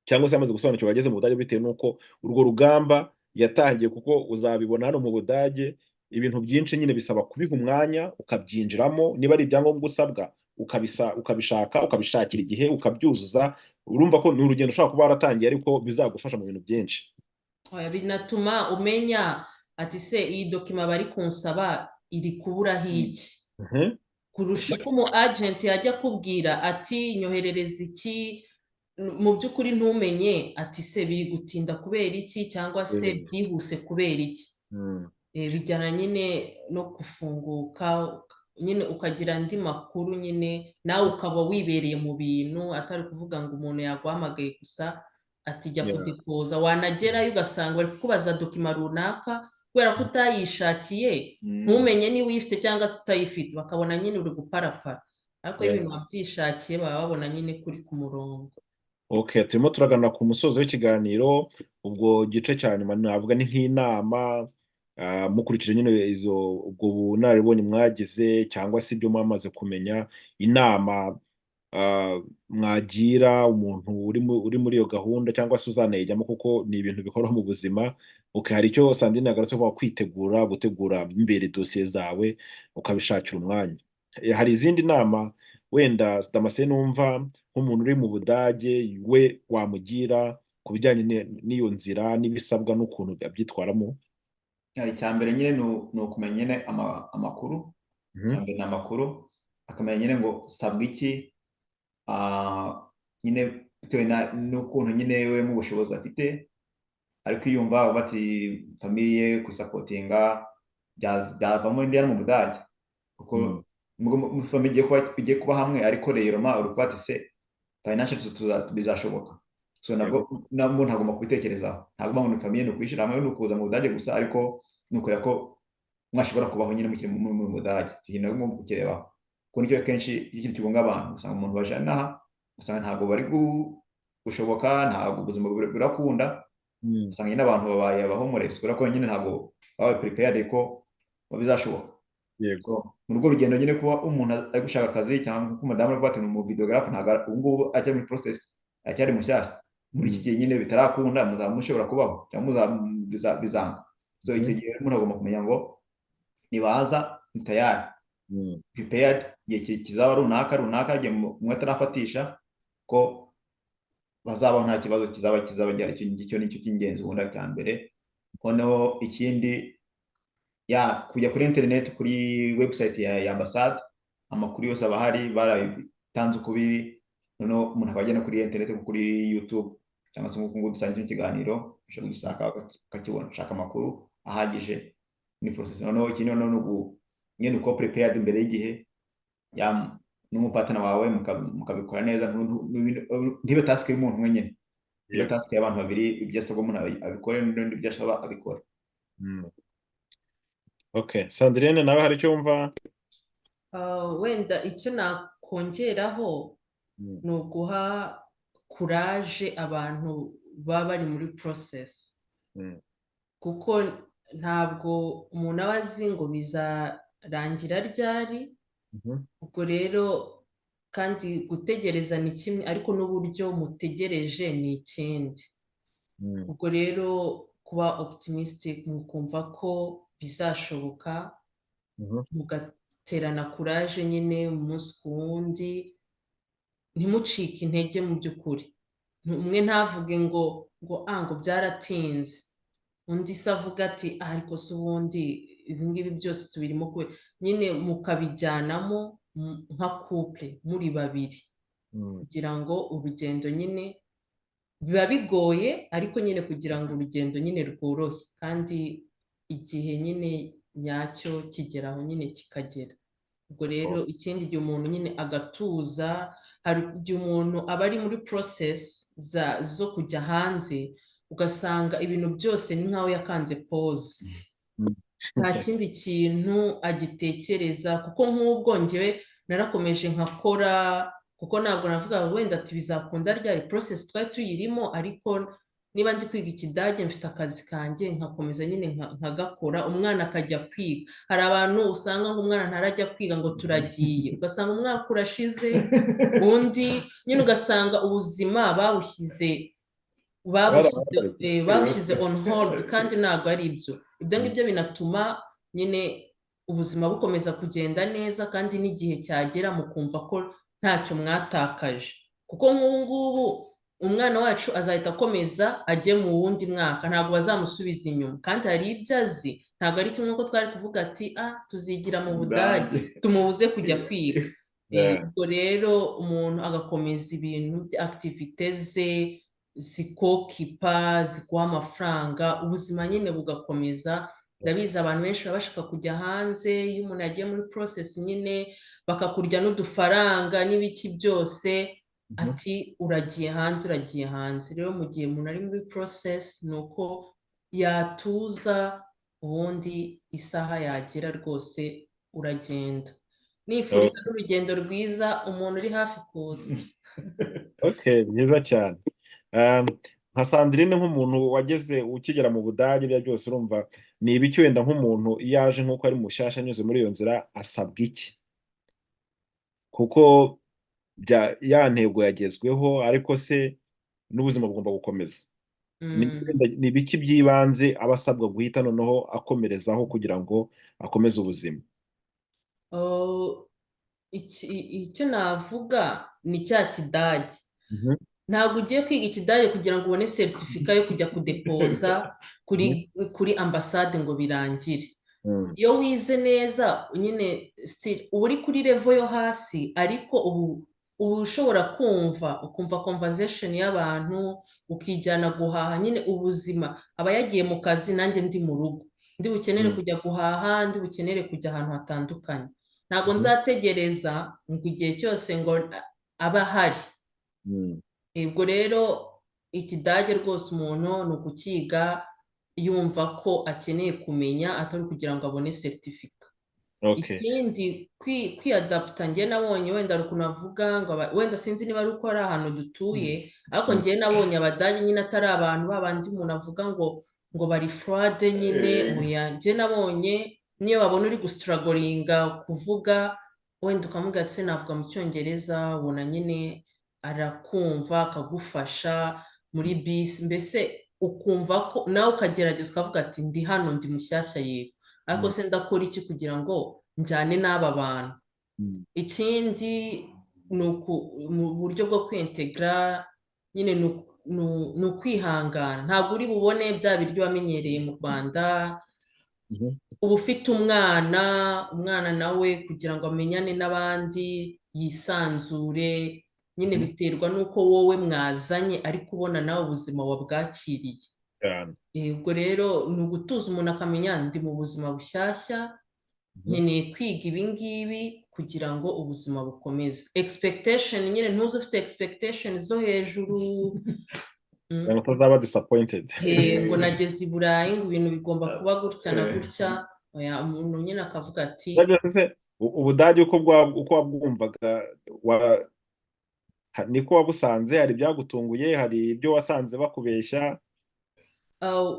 S1: cyangwa se yamaze gusobanukirwa ageze mu Budage, bitewe n'uko urwo rugamba yatangiye, kuko uzabibona hano mu Budage ibintu byinshi nyine bisaba kubiha umwanya, ukabyinjiramo, niba ari ibyangombwa usabwa ukabishaka, ukabishakira igihe, ukabyuzuza. Urumva ko ni urugendo ushobora kuba waratangiye, ariko bizagufasha mu bintu byinshi.
S3: Oya, binatuma umenya ati se iyi document bari kunsaba iri kuburaho iki? Kurusha uko umu agent yajya akubwira ati: "Nyoherereza iki," mu by'ukuri ntumenye ati: "Se biri gutinda kubera iki?" cyangwa se "Byihuse kubera iki?" Bijyana nyine no gufunguka nyine, ukagira andi makuru nyine, nawe ukaba wibereye mu bintu, atari kuvuga ngo umuntu yaguhamagaye gusa ati: "Jya kudepoza." Wanagerayo ugasanga bari kukubaza document runaka, kubera ko utayishakiye, ntumenye niba uyifite cyangwa se utayifite, bakabona nyine uri guparapara. Ariko iyo ibintu wabyishakiye, baba babona nyine kuri ku murongo.
S1: Okay, turimo turagana ku musozo w'ikiganiro. Ubwo gice cya nyuma navuga ni nk'inama, mukurikije nyine izo ubwo bunararibonye mwagize cyangwa se ibyo mwamaze kumenya, inama mwagira umuntu uri muri iyo gahunda cyangwa se uzanayijyamo, kuko ni ibintu bihoraho mu buzima. Okay, hari icyo Sandrine yagarutse kuvuga: kwitegura, gutegura imbere dosiye zawe, ukabishakira umwanya. Hari izindi nama wenda Damascene numva nk'umuntu uri mu Budage we wamugira ku bijyanye n'iyo nzira n'ibisabwa n'ukuntu abyitwaramo?
S2: Icya mbere nyine ni ukumenya nyine amakuru. Icya mbere ni amakuru, akamenya nyine ngo sabwa iki, nyine bitewe n'ukuntu nyine we mu bushobozi afite. Ariko iyo yumva bati famille kusupportinga, byavamo indi mu Budage, kuko nubwo famille igiye kuba hamwe, ariko rero ma uri kuba ati: "Se financial bizashoboka?" So nabwo nabwo ntagomba kubitekerezaho. Ntabwo ngo ni famille, ni ukwishyira hamwe, ni ukuza mu Budage gusa, ariko ni ukureba ko mwashobora kubaho nyine mukiri mu Budage. Icyo kintu nabwo kukirebaho, kuko nicyo kenshi iyo ikintu kibunga abantu, usanga umuntu baje inaha, usanga ntabwo bari gushoboka, ntabwo ubuzima burakunda. Usanga nyine abantu babaye abahomeless kubera ko nyine ntabwo babaye prepared ko bizashoboka. So, muri urwo rugendo nyine, kuba umuntu ari gushaka akazi, cyangwa nk'uko umudamu ari kuvuga ati ni umuvideographe, ntabwo ubu ngubu acyari muri process, aracyari mushyashya muri iki gihe nyine bitarakunda, muzaba mushobora kubaho cyangwa bizanga. So icyo gihe umuntu agomba kumenya ngo nibaza ni tayari prepared, igihe kizaba runaka runaka, igihe umwe atarafatisha ko bazabaho, nta kibazo kizaba gihari. Icyo ngicyo nicyo cy'ingenzi ubundi cya mbere. Noneho ikindi, ya kujya kuri internet, kuri website ya ambasade, amakuru yose aba ahari, barabitanze uko biri. Noneho umuntu akaba agenda kuri internet, nko kuri YouTube cyangwa se nk'uko nguko dusangiye ikiganiro, ushobora kugisaka ukakibona, ushaka amakuru ahagije ni process. Noneho ikindi noneho ni nyine uko prepared imbere y'igihe, ya n'umupartner wawe mukabikora neza, ntibe task y'umuntu umwe nyine, ntibe task y'abantu babiri. Ibyo asabwa umuntu abikore, n'undi ibyo asaba abikore.
S1: Okay, Sandrine, nawe hari icyo wumva?
S3: Wenda icyo nakongeraho ni uguha courage abantu baba bari muri process, kuko ntabwo umuntu aba azi ngo bizarangira ryari. Ubwo rero kandi gutegereza ni kimwe, ariko n'uburyo mutegereje ni ikindi. Ubwo rero kuba optimistic, mukumva ko bizashoboka, mugaterana courage nyine umunsi ku wundi, ntimucike intege. Mu by'ukuri umwe ntavuge ngo byaratinze, undi se avuga ati: "Ah, ariko se ubundi ibi ngibi byose tubirimo kube." Nyine mukabijyanamo nka couple muri babiri, kugira ngo urugendo nyine, biba bigoye, ariko nyine kugira ngo urugendo nyine rworohe, kandi igihe nyine nyacyo kigeraho nyine kikagera. Ubwo rero ikindi gihe umuntu nyine agatuza. Hari igihe umuntu aba ari muri process zo kujya hanze, ugasanga ibintu byose ni nk'aho yakanze pause, nta kindi kintu agitekereza. Kuko nk'ubwo njyewe narakomeje nkakora, kuko ntabwo navuga wenda ati bizakunda ryari. Process twari tuyirimo, ariko niba ndi kwiga Ikidage, mfite akazi kanjye, nkakomeza nyine nkagakora, umwana akajya kwiga. Hari abantu usanga ngo umwana ntarajya kwiga ngo turagiye, ugasanga umwaka urashize, undi nyine ugasanga ubuzima babushyize babushyize on hold, kandi ntabwo ari ibyo. Ibyo ngibyo binatuma nyine ubuzima bukomeza kugenda neza, kandi n'igihe cyagera mukumva ko ntacyo mwatakaje, kuko nk'ubu ngubu umwana wacu azahita akomeza ajye mu wundi mwaka, ntabwo bazamusubiza inyuma, kandi hari ibyo azi. Ntabwo ari kimwe ko twari kuvuga ati: "Ah, tuzigira mu Budage," tumubuze kujya kwiga. Ubwo rero umuntu agakomeza ibintu bya activités ze zikokipa, ziguha amafaranga, ubuzima nyine bugakomeza. Ndabizi, abantu benshi baba bashaka kujya hanze. Iyo umuntu yagiye muri process nyine, bakakurya n'udufaranga n'ibiki byose, ati: "Uragiye hanze, uragiye hanze." Rero mu gihe umuntu ari muri process, ni uko yatuza, ubundi isaha yagera rwose uragenda. Nifuriza n'urugendo rwiza umuntu uri hafi kuza.
S1: Okay, byiza cyane. Nka Sandrine, nk'umuntu wageze, ukigera mu Budage, ibyo byose urumva ni ibiki? Wenda nk'umuntu iyo aje nk'uko ari mushyashya, anyuze muri iyo nzira, asabwa iki? Kuko bya ya ntego yagezweho, ariko se n'ubuzima bugomba gukomeza. Ni ni ibiki by'ibanze aba asabwa guhita noneho akomerezaho kugira ngo akomeze ubuzima?
S3: Oh, icyo navuga ni cya Kidage. Ntabwo ugiye kwiga Ikidage kugira ngo ubone certificat yo kujya kudepoza kuri ambasade ngo birangire. Iyo wize neza nyine, still uba uri kuri level yo hasi, ariko ubu uba ushobora kumva, ukumva conversation y'abantu, ukijyana guhaha nyine. Ubuzima, aba yagiye mu kazi, nanjye ndi mu rugo, ndi bukenere kujya guhaha, ndi bukenere kujya ahantu hatandukanye. Ntabwo nzategereza ngo igihe cyose ngo abe ahari. Ubwo rero Ikidage rwose umuntu ni ukukiga yumva ko akeneye kumenya, atari ukugira ngo abone certificat. Ikindi, kwiyadaputa. Njye nabonye wenda hari ukuntu avuga ngo wenda sinzi niba ari uko ari ahantu dutuye, ariko njye nabonye Abadage nyine atari abantu babandi umuntu avuga ngo bari froid nyine. Oya, njye nabonye niyo babona uri gustrugglinga kuvuga, wenda ukamubwira ati: "Se navuga mu Cyongereza?" Ubona nyine arakumva, akagufasha muri bisi, mbese ukumva ko nawe ukagerageza, ukavuga ati: "Ndi hano, ndi mushyashya, yego, ariko se ndakora iki kugira ngo njyane n'aba bantu?" Ikindi ni mu buryo bwo kwintegra nyine, ni ukwihangana. Ntabwo uri bubone bya biryo wamenyereye mu Rwanda. Uba ufite umwana, umwana nawe kugira ngo amenyane n'abandi, yisanzure nyine, biterwa n'uko wowe mwazanye, ariko ubona nawe ubuzima wabwakiriye. Ubwo rero ni ugutuza, umuntu akamenya: ndi mu buzima bushyashya, nkeneye kwiga ibi ngibi kugira ngo ubuzima bukomeze. Expectation nyine, ntuze ufite expectation zo hejuru.
S1: Kugira ngo utazaba disappointed.
S3: Ngo nageze i Burayi, ngo ibintu bigomba kuba gutya na gutya. Oya, umuntu nyine akavuga ati
S1: Byose se Ubudage uko wabwumvaga niko wabusanze? Hari ibyagutunguye? Hari ibyo wasanze bakubeshya?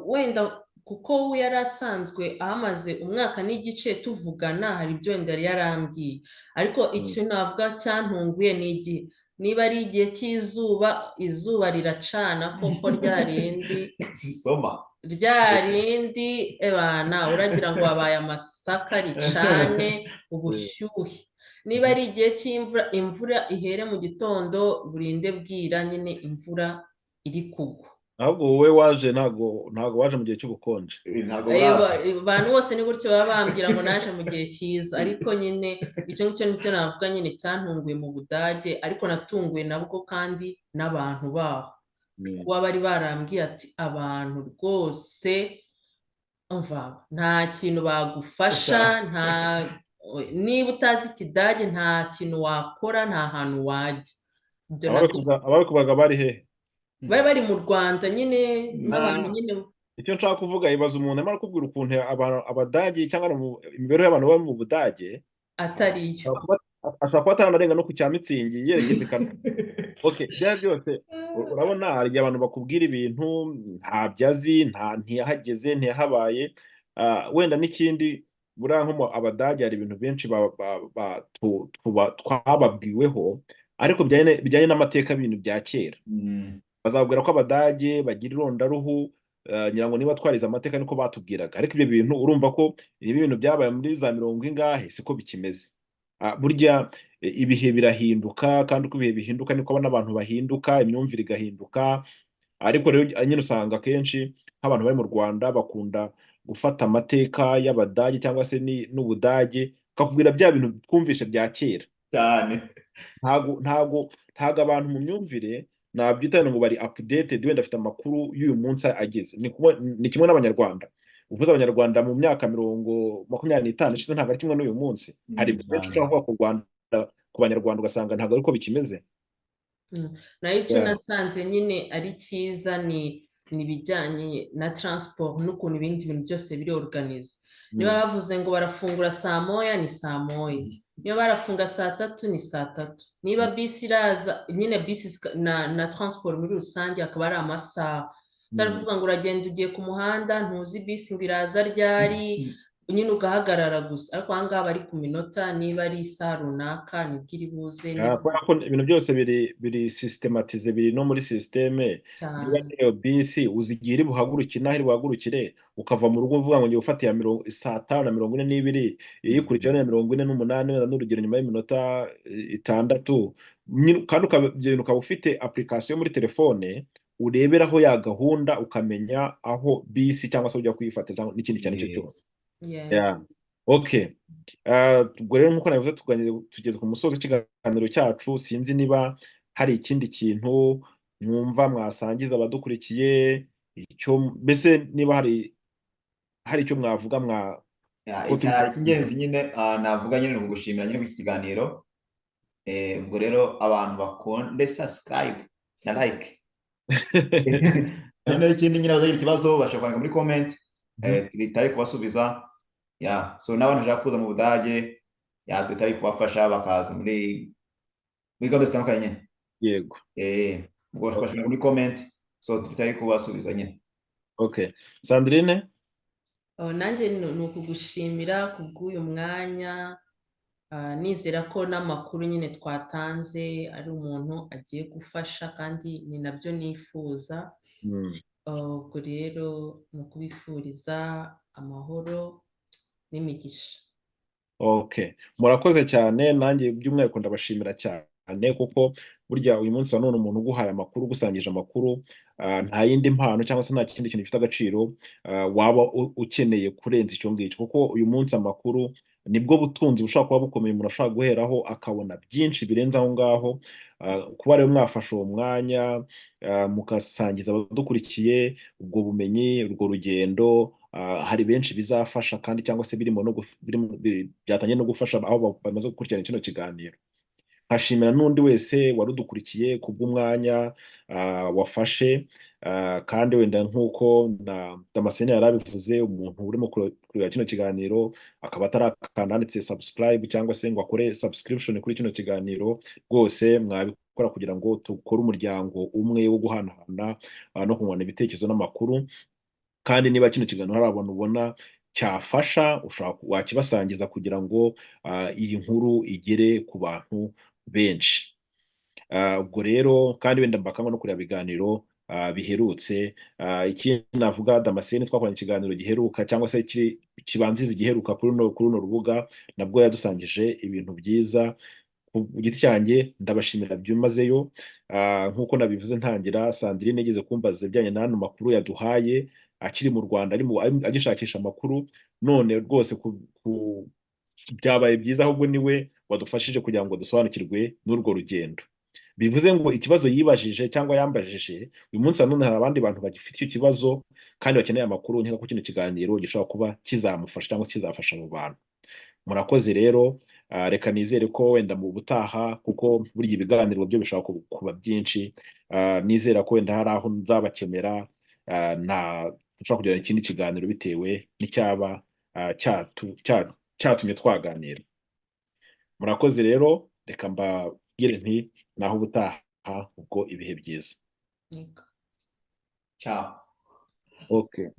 S3: Wenda kuko we yari asanzwe ahamaze umwaka n'igice tuvugana, hari ibyo wenda yari yarambwiye, ariko icyo navuga cyantunguye ni igihe, niba ari igihe cy'izuba, izuba riracana koko rya rindi
S2: Sisoma.
S3: rya rindi, ebana, uragira ngo wabaye amasaka, ricane ubushyuhe. Niba ari igihe cy'imvura, imvura ihere mu gitondo burinde bwira nyine, imvura iri kugwa.
S1: Ahubwo wowe waje, ntabwo waje mu gihe cy'ubukonje.
S2: Ntabwo buraza.
S3: Abantu bose ni gutyo baba bambwira ngo naje mu gihe cyiza, ariko nyine icyo ngicyo nicyo navuga nyine cyantunguye mu Budage. Ariko natunguwe nabwo kandi n'abantu baho, kuba bari barambwiye ati: "Abantu rwose, umva, nta kintu bagufasha, nta niba utazi Ikidage nta kintu wakora, nta hantu wajya." Ibyo nabyo
S1: Ababikubaga bari hehe?
S3: Bari bari mu Rwanda nyine, n'abantu nyine.
S1: Icyo nshaka kuvuga, ibaza umuntu arimo arakubwira ukuntu Abadage cyangwa imibereho y'abantu baba mu Budage
S3: atariyo.
S1: Ashobora kuba ataranarenga no ku cya Mitsingi yerekeza i Kanombe. Okay, ibyo byose urabona hari igihe abantu bakubwira ibintu ntabyo azi, ntiyahageze, ntiyahabaye. Wenda n'ikindi, buriya nko mu Abadage hari ibintu benshi twababwiweho, ariko bijyanye n'amateka y'ibintu bya kera. Bazabwira ko Abadage bagira irondaruhu, ngira ngo niba twarize amateka niko batubwiraga, ariko ibyo bintu urumva ko ibi bintu byabaye muri za mirongo ingahe, siko bikimeze. Burya ibihe birahinduka, kandi uko ibihe bihinduka niko n'abantu bahinduka, imyumvire igahinduka. Ariko rero nyine usanga akenshi nk'abantu bari mu Rwanda bakunda gufata amateka y'Abadage cyangwa se n'Ubudage, akakubwira bya bintu twumvishe bya kera.
S2: Cyane.
S1: Ntago abantu mu myumvire nabyita ngo bari updated, wenda afite amakuru y'uyu munsi ageze. Ni kimwe n'Abanyarwanda. Uvuze Abanyarwanda mu myaka 25 ishize, ntabwo ari kimwe n'uyu munsi. Hari byinshi ushobora kuvuga ku Rwanda, ku Banyarwanda, ugasanga ntabwo ariko bikimeze.
S3: Nayo icyo nasanze nyine ari cyiza ni ibijyanye na transport n'ukuntu ibindi bintu byose biri organisé. Niba bavuze ngo barafungura saa 1, ni saa 1. Niba barafunga saa 3, ni saa 3. Niba bisi iraza nyine, bisi na transport muri rusange akaba ari amasaha, utari kuvuga ngo uragenda ugiye ku muhanda, ntuzi bisi ngo iraza ryari, nyine ugahagarara gusa. Ariko aha ngaha bari ku minota, niba ari isaha runaka nibwo iri buze.
S1: Kubera ko ibintu byose biri systématisé, biri no muri système. Niba niyo bisi, uzi igihe iri buhagurukire n'aho iri buhagurukire. Ukava mu rugo uvuga ngo ngiye gufata iya mirongo saa 5:42, iyikurikiraho ni 48, wenda n'urugero nyuma y'iminota 6. Kandi ukagenda ukaba ufite application muri telefone ureberaho ya gahunda, ukamenya aho bisi cyangwa se ujya kuyifatira cyangwa n'ikindi icyo ari cyo cyose. Yeah. Okay. Ubwo rero nk'uko nabivuze, tugeze ku musozo w'ikiganiro cyacu. Sinzi niba hari ikindi kintu mwumva mwasangiza abadukurikiye, icyo mbese niba hari icyo mwavuga mwa ko turi
S2: Icy'ingenzi nyine navuga nyine ni ukugushimira nyine ku iki kiganiro. Ubwo rero abantu bakunde subscribe na like. Noneho ikindi nyine, abazagira ikibazo bashobora kwandika muri comment, turi tayari kubasubiza. Yeah, so n'abantu bashaka kuza mu Budage, yeah, turi tayari kubafasha bakaza muri gahunda zitandukanye nyine. Ubwo bashobora muri comment, so turi tayari kubasubiza nyine.
S1: Okay, Sandrine?
S3: Oh, nanjye ni ukugushimira kubw'uyu mwanya. Nizera ko n'amakuru nyine twatanze ari umuntu agiye gufasha, kandi ni nabyo nifuza. Ubwo rero ni ukubifuriza amahoro n'imigisha.
S1: Okay, murakoze cyane. Nanjye by'umwihariko ndabashimira cyane, kuko burya uyu munsi wa none umuntu uguhaye amakuru, ugusangije amakuru, nta yindi mpano cyangwa se nta kindi kintu gifite agaciro waba ukeneye kurenza icyo ngicyo, kuko uyu munsi amakuru nibwo butunzi bushobora kuba bukomeye umuntu ashobora guheraho akabona byinshi birenze aho ngaho. Kuba rero mwafashe uwo mwanya mugasangiza abadukurikiye ubwo bumenyi, urwo rugendo, hari benshi bizafasha kandi cyangwa se birimo no byatangiye no gufasha aho bamaze gukurikirana kino kiganiro. Nkashimira n'undi wese wari udukurikiye kubw'umwanya wafashe. Kandi wenda nk'uko na Damascene yari abivuze, umuntu urimo kureba kino kiganiro akaba atarakanda handitse subscribe cyangwa se ngo akore subscription kuri kino kiganiro, rwose mwabikora kugira ngo dukore umuryango umwe wo guhanahana no kungurana ibitekerezo n'amakuru. Kandi niba kino kiganiro hari abantu ubona cyafasha, ushobora wakibasangiza kugira ngo iyi nkuru igere ku bantu benshi. Ubwo rero kandi wenda mbakangwa no kureba ibiganiro biherutse. Ikindi navuga, Damascene twakoranye ikiganiro giheruka cyangwa se kibanziriza igiheruka kuri runo rubuga, nabwo yadusangije ibintu byiza. Ku giti cyanjye ndabashimira byimazeyo. Nk'uko nabivuze ntangira, Sandrine yigeze kumbaza ibijyanye n'ano makuru yaduhaye akiri mu Rwanda, agishakisha amakuru. None rwose byabaye byiza, ahubwo niwe wadufashije kugira ngo dusobanukirwe n'urwo rugendo. Bivuze ngo ikibazo yibajije cyangwa yambajije, uyu munsi wa none hari abandi bantu bagifite icyo kibazo kandi bakeneye amakuru. Nkeka ko kino kiganiro gishobora kuba kizamufasha cyangwa se kizafasha abo bantu. Murakoze rero. Reka nizere ko wenda mu butaha, kuko burya ibiganiro byo bishobora kuba byinshi, nizera ko wenda hari aho nzabakenera, na dushobora kugirana ikindi kiganiro bitewe n'icyaba cyatumye twaganira. Murakoze rero, reka mbabwire nti naho ubutaha ubwo, ibihe byiza.
S3: Yego.
S2: Ciao.
S1: Okay.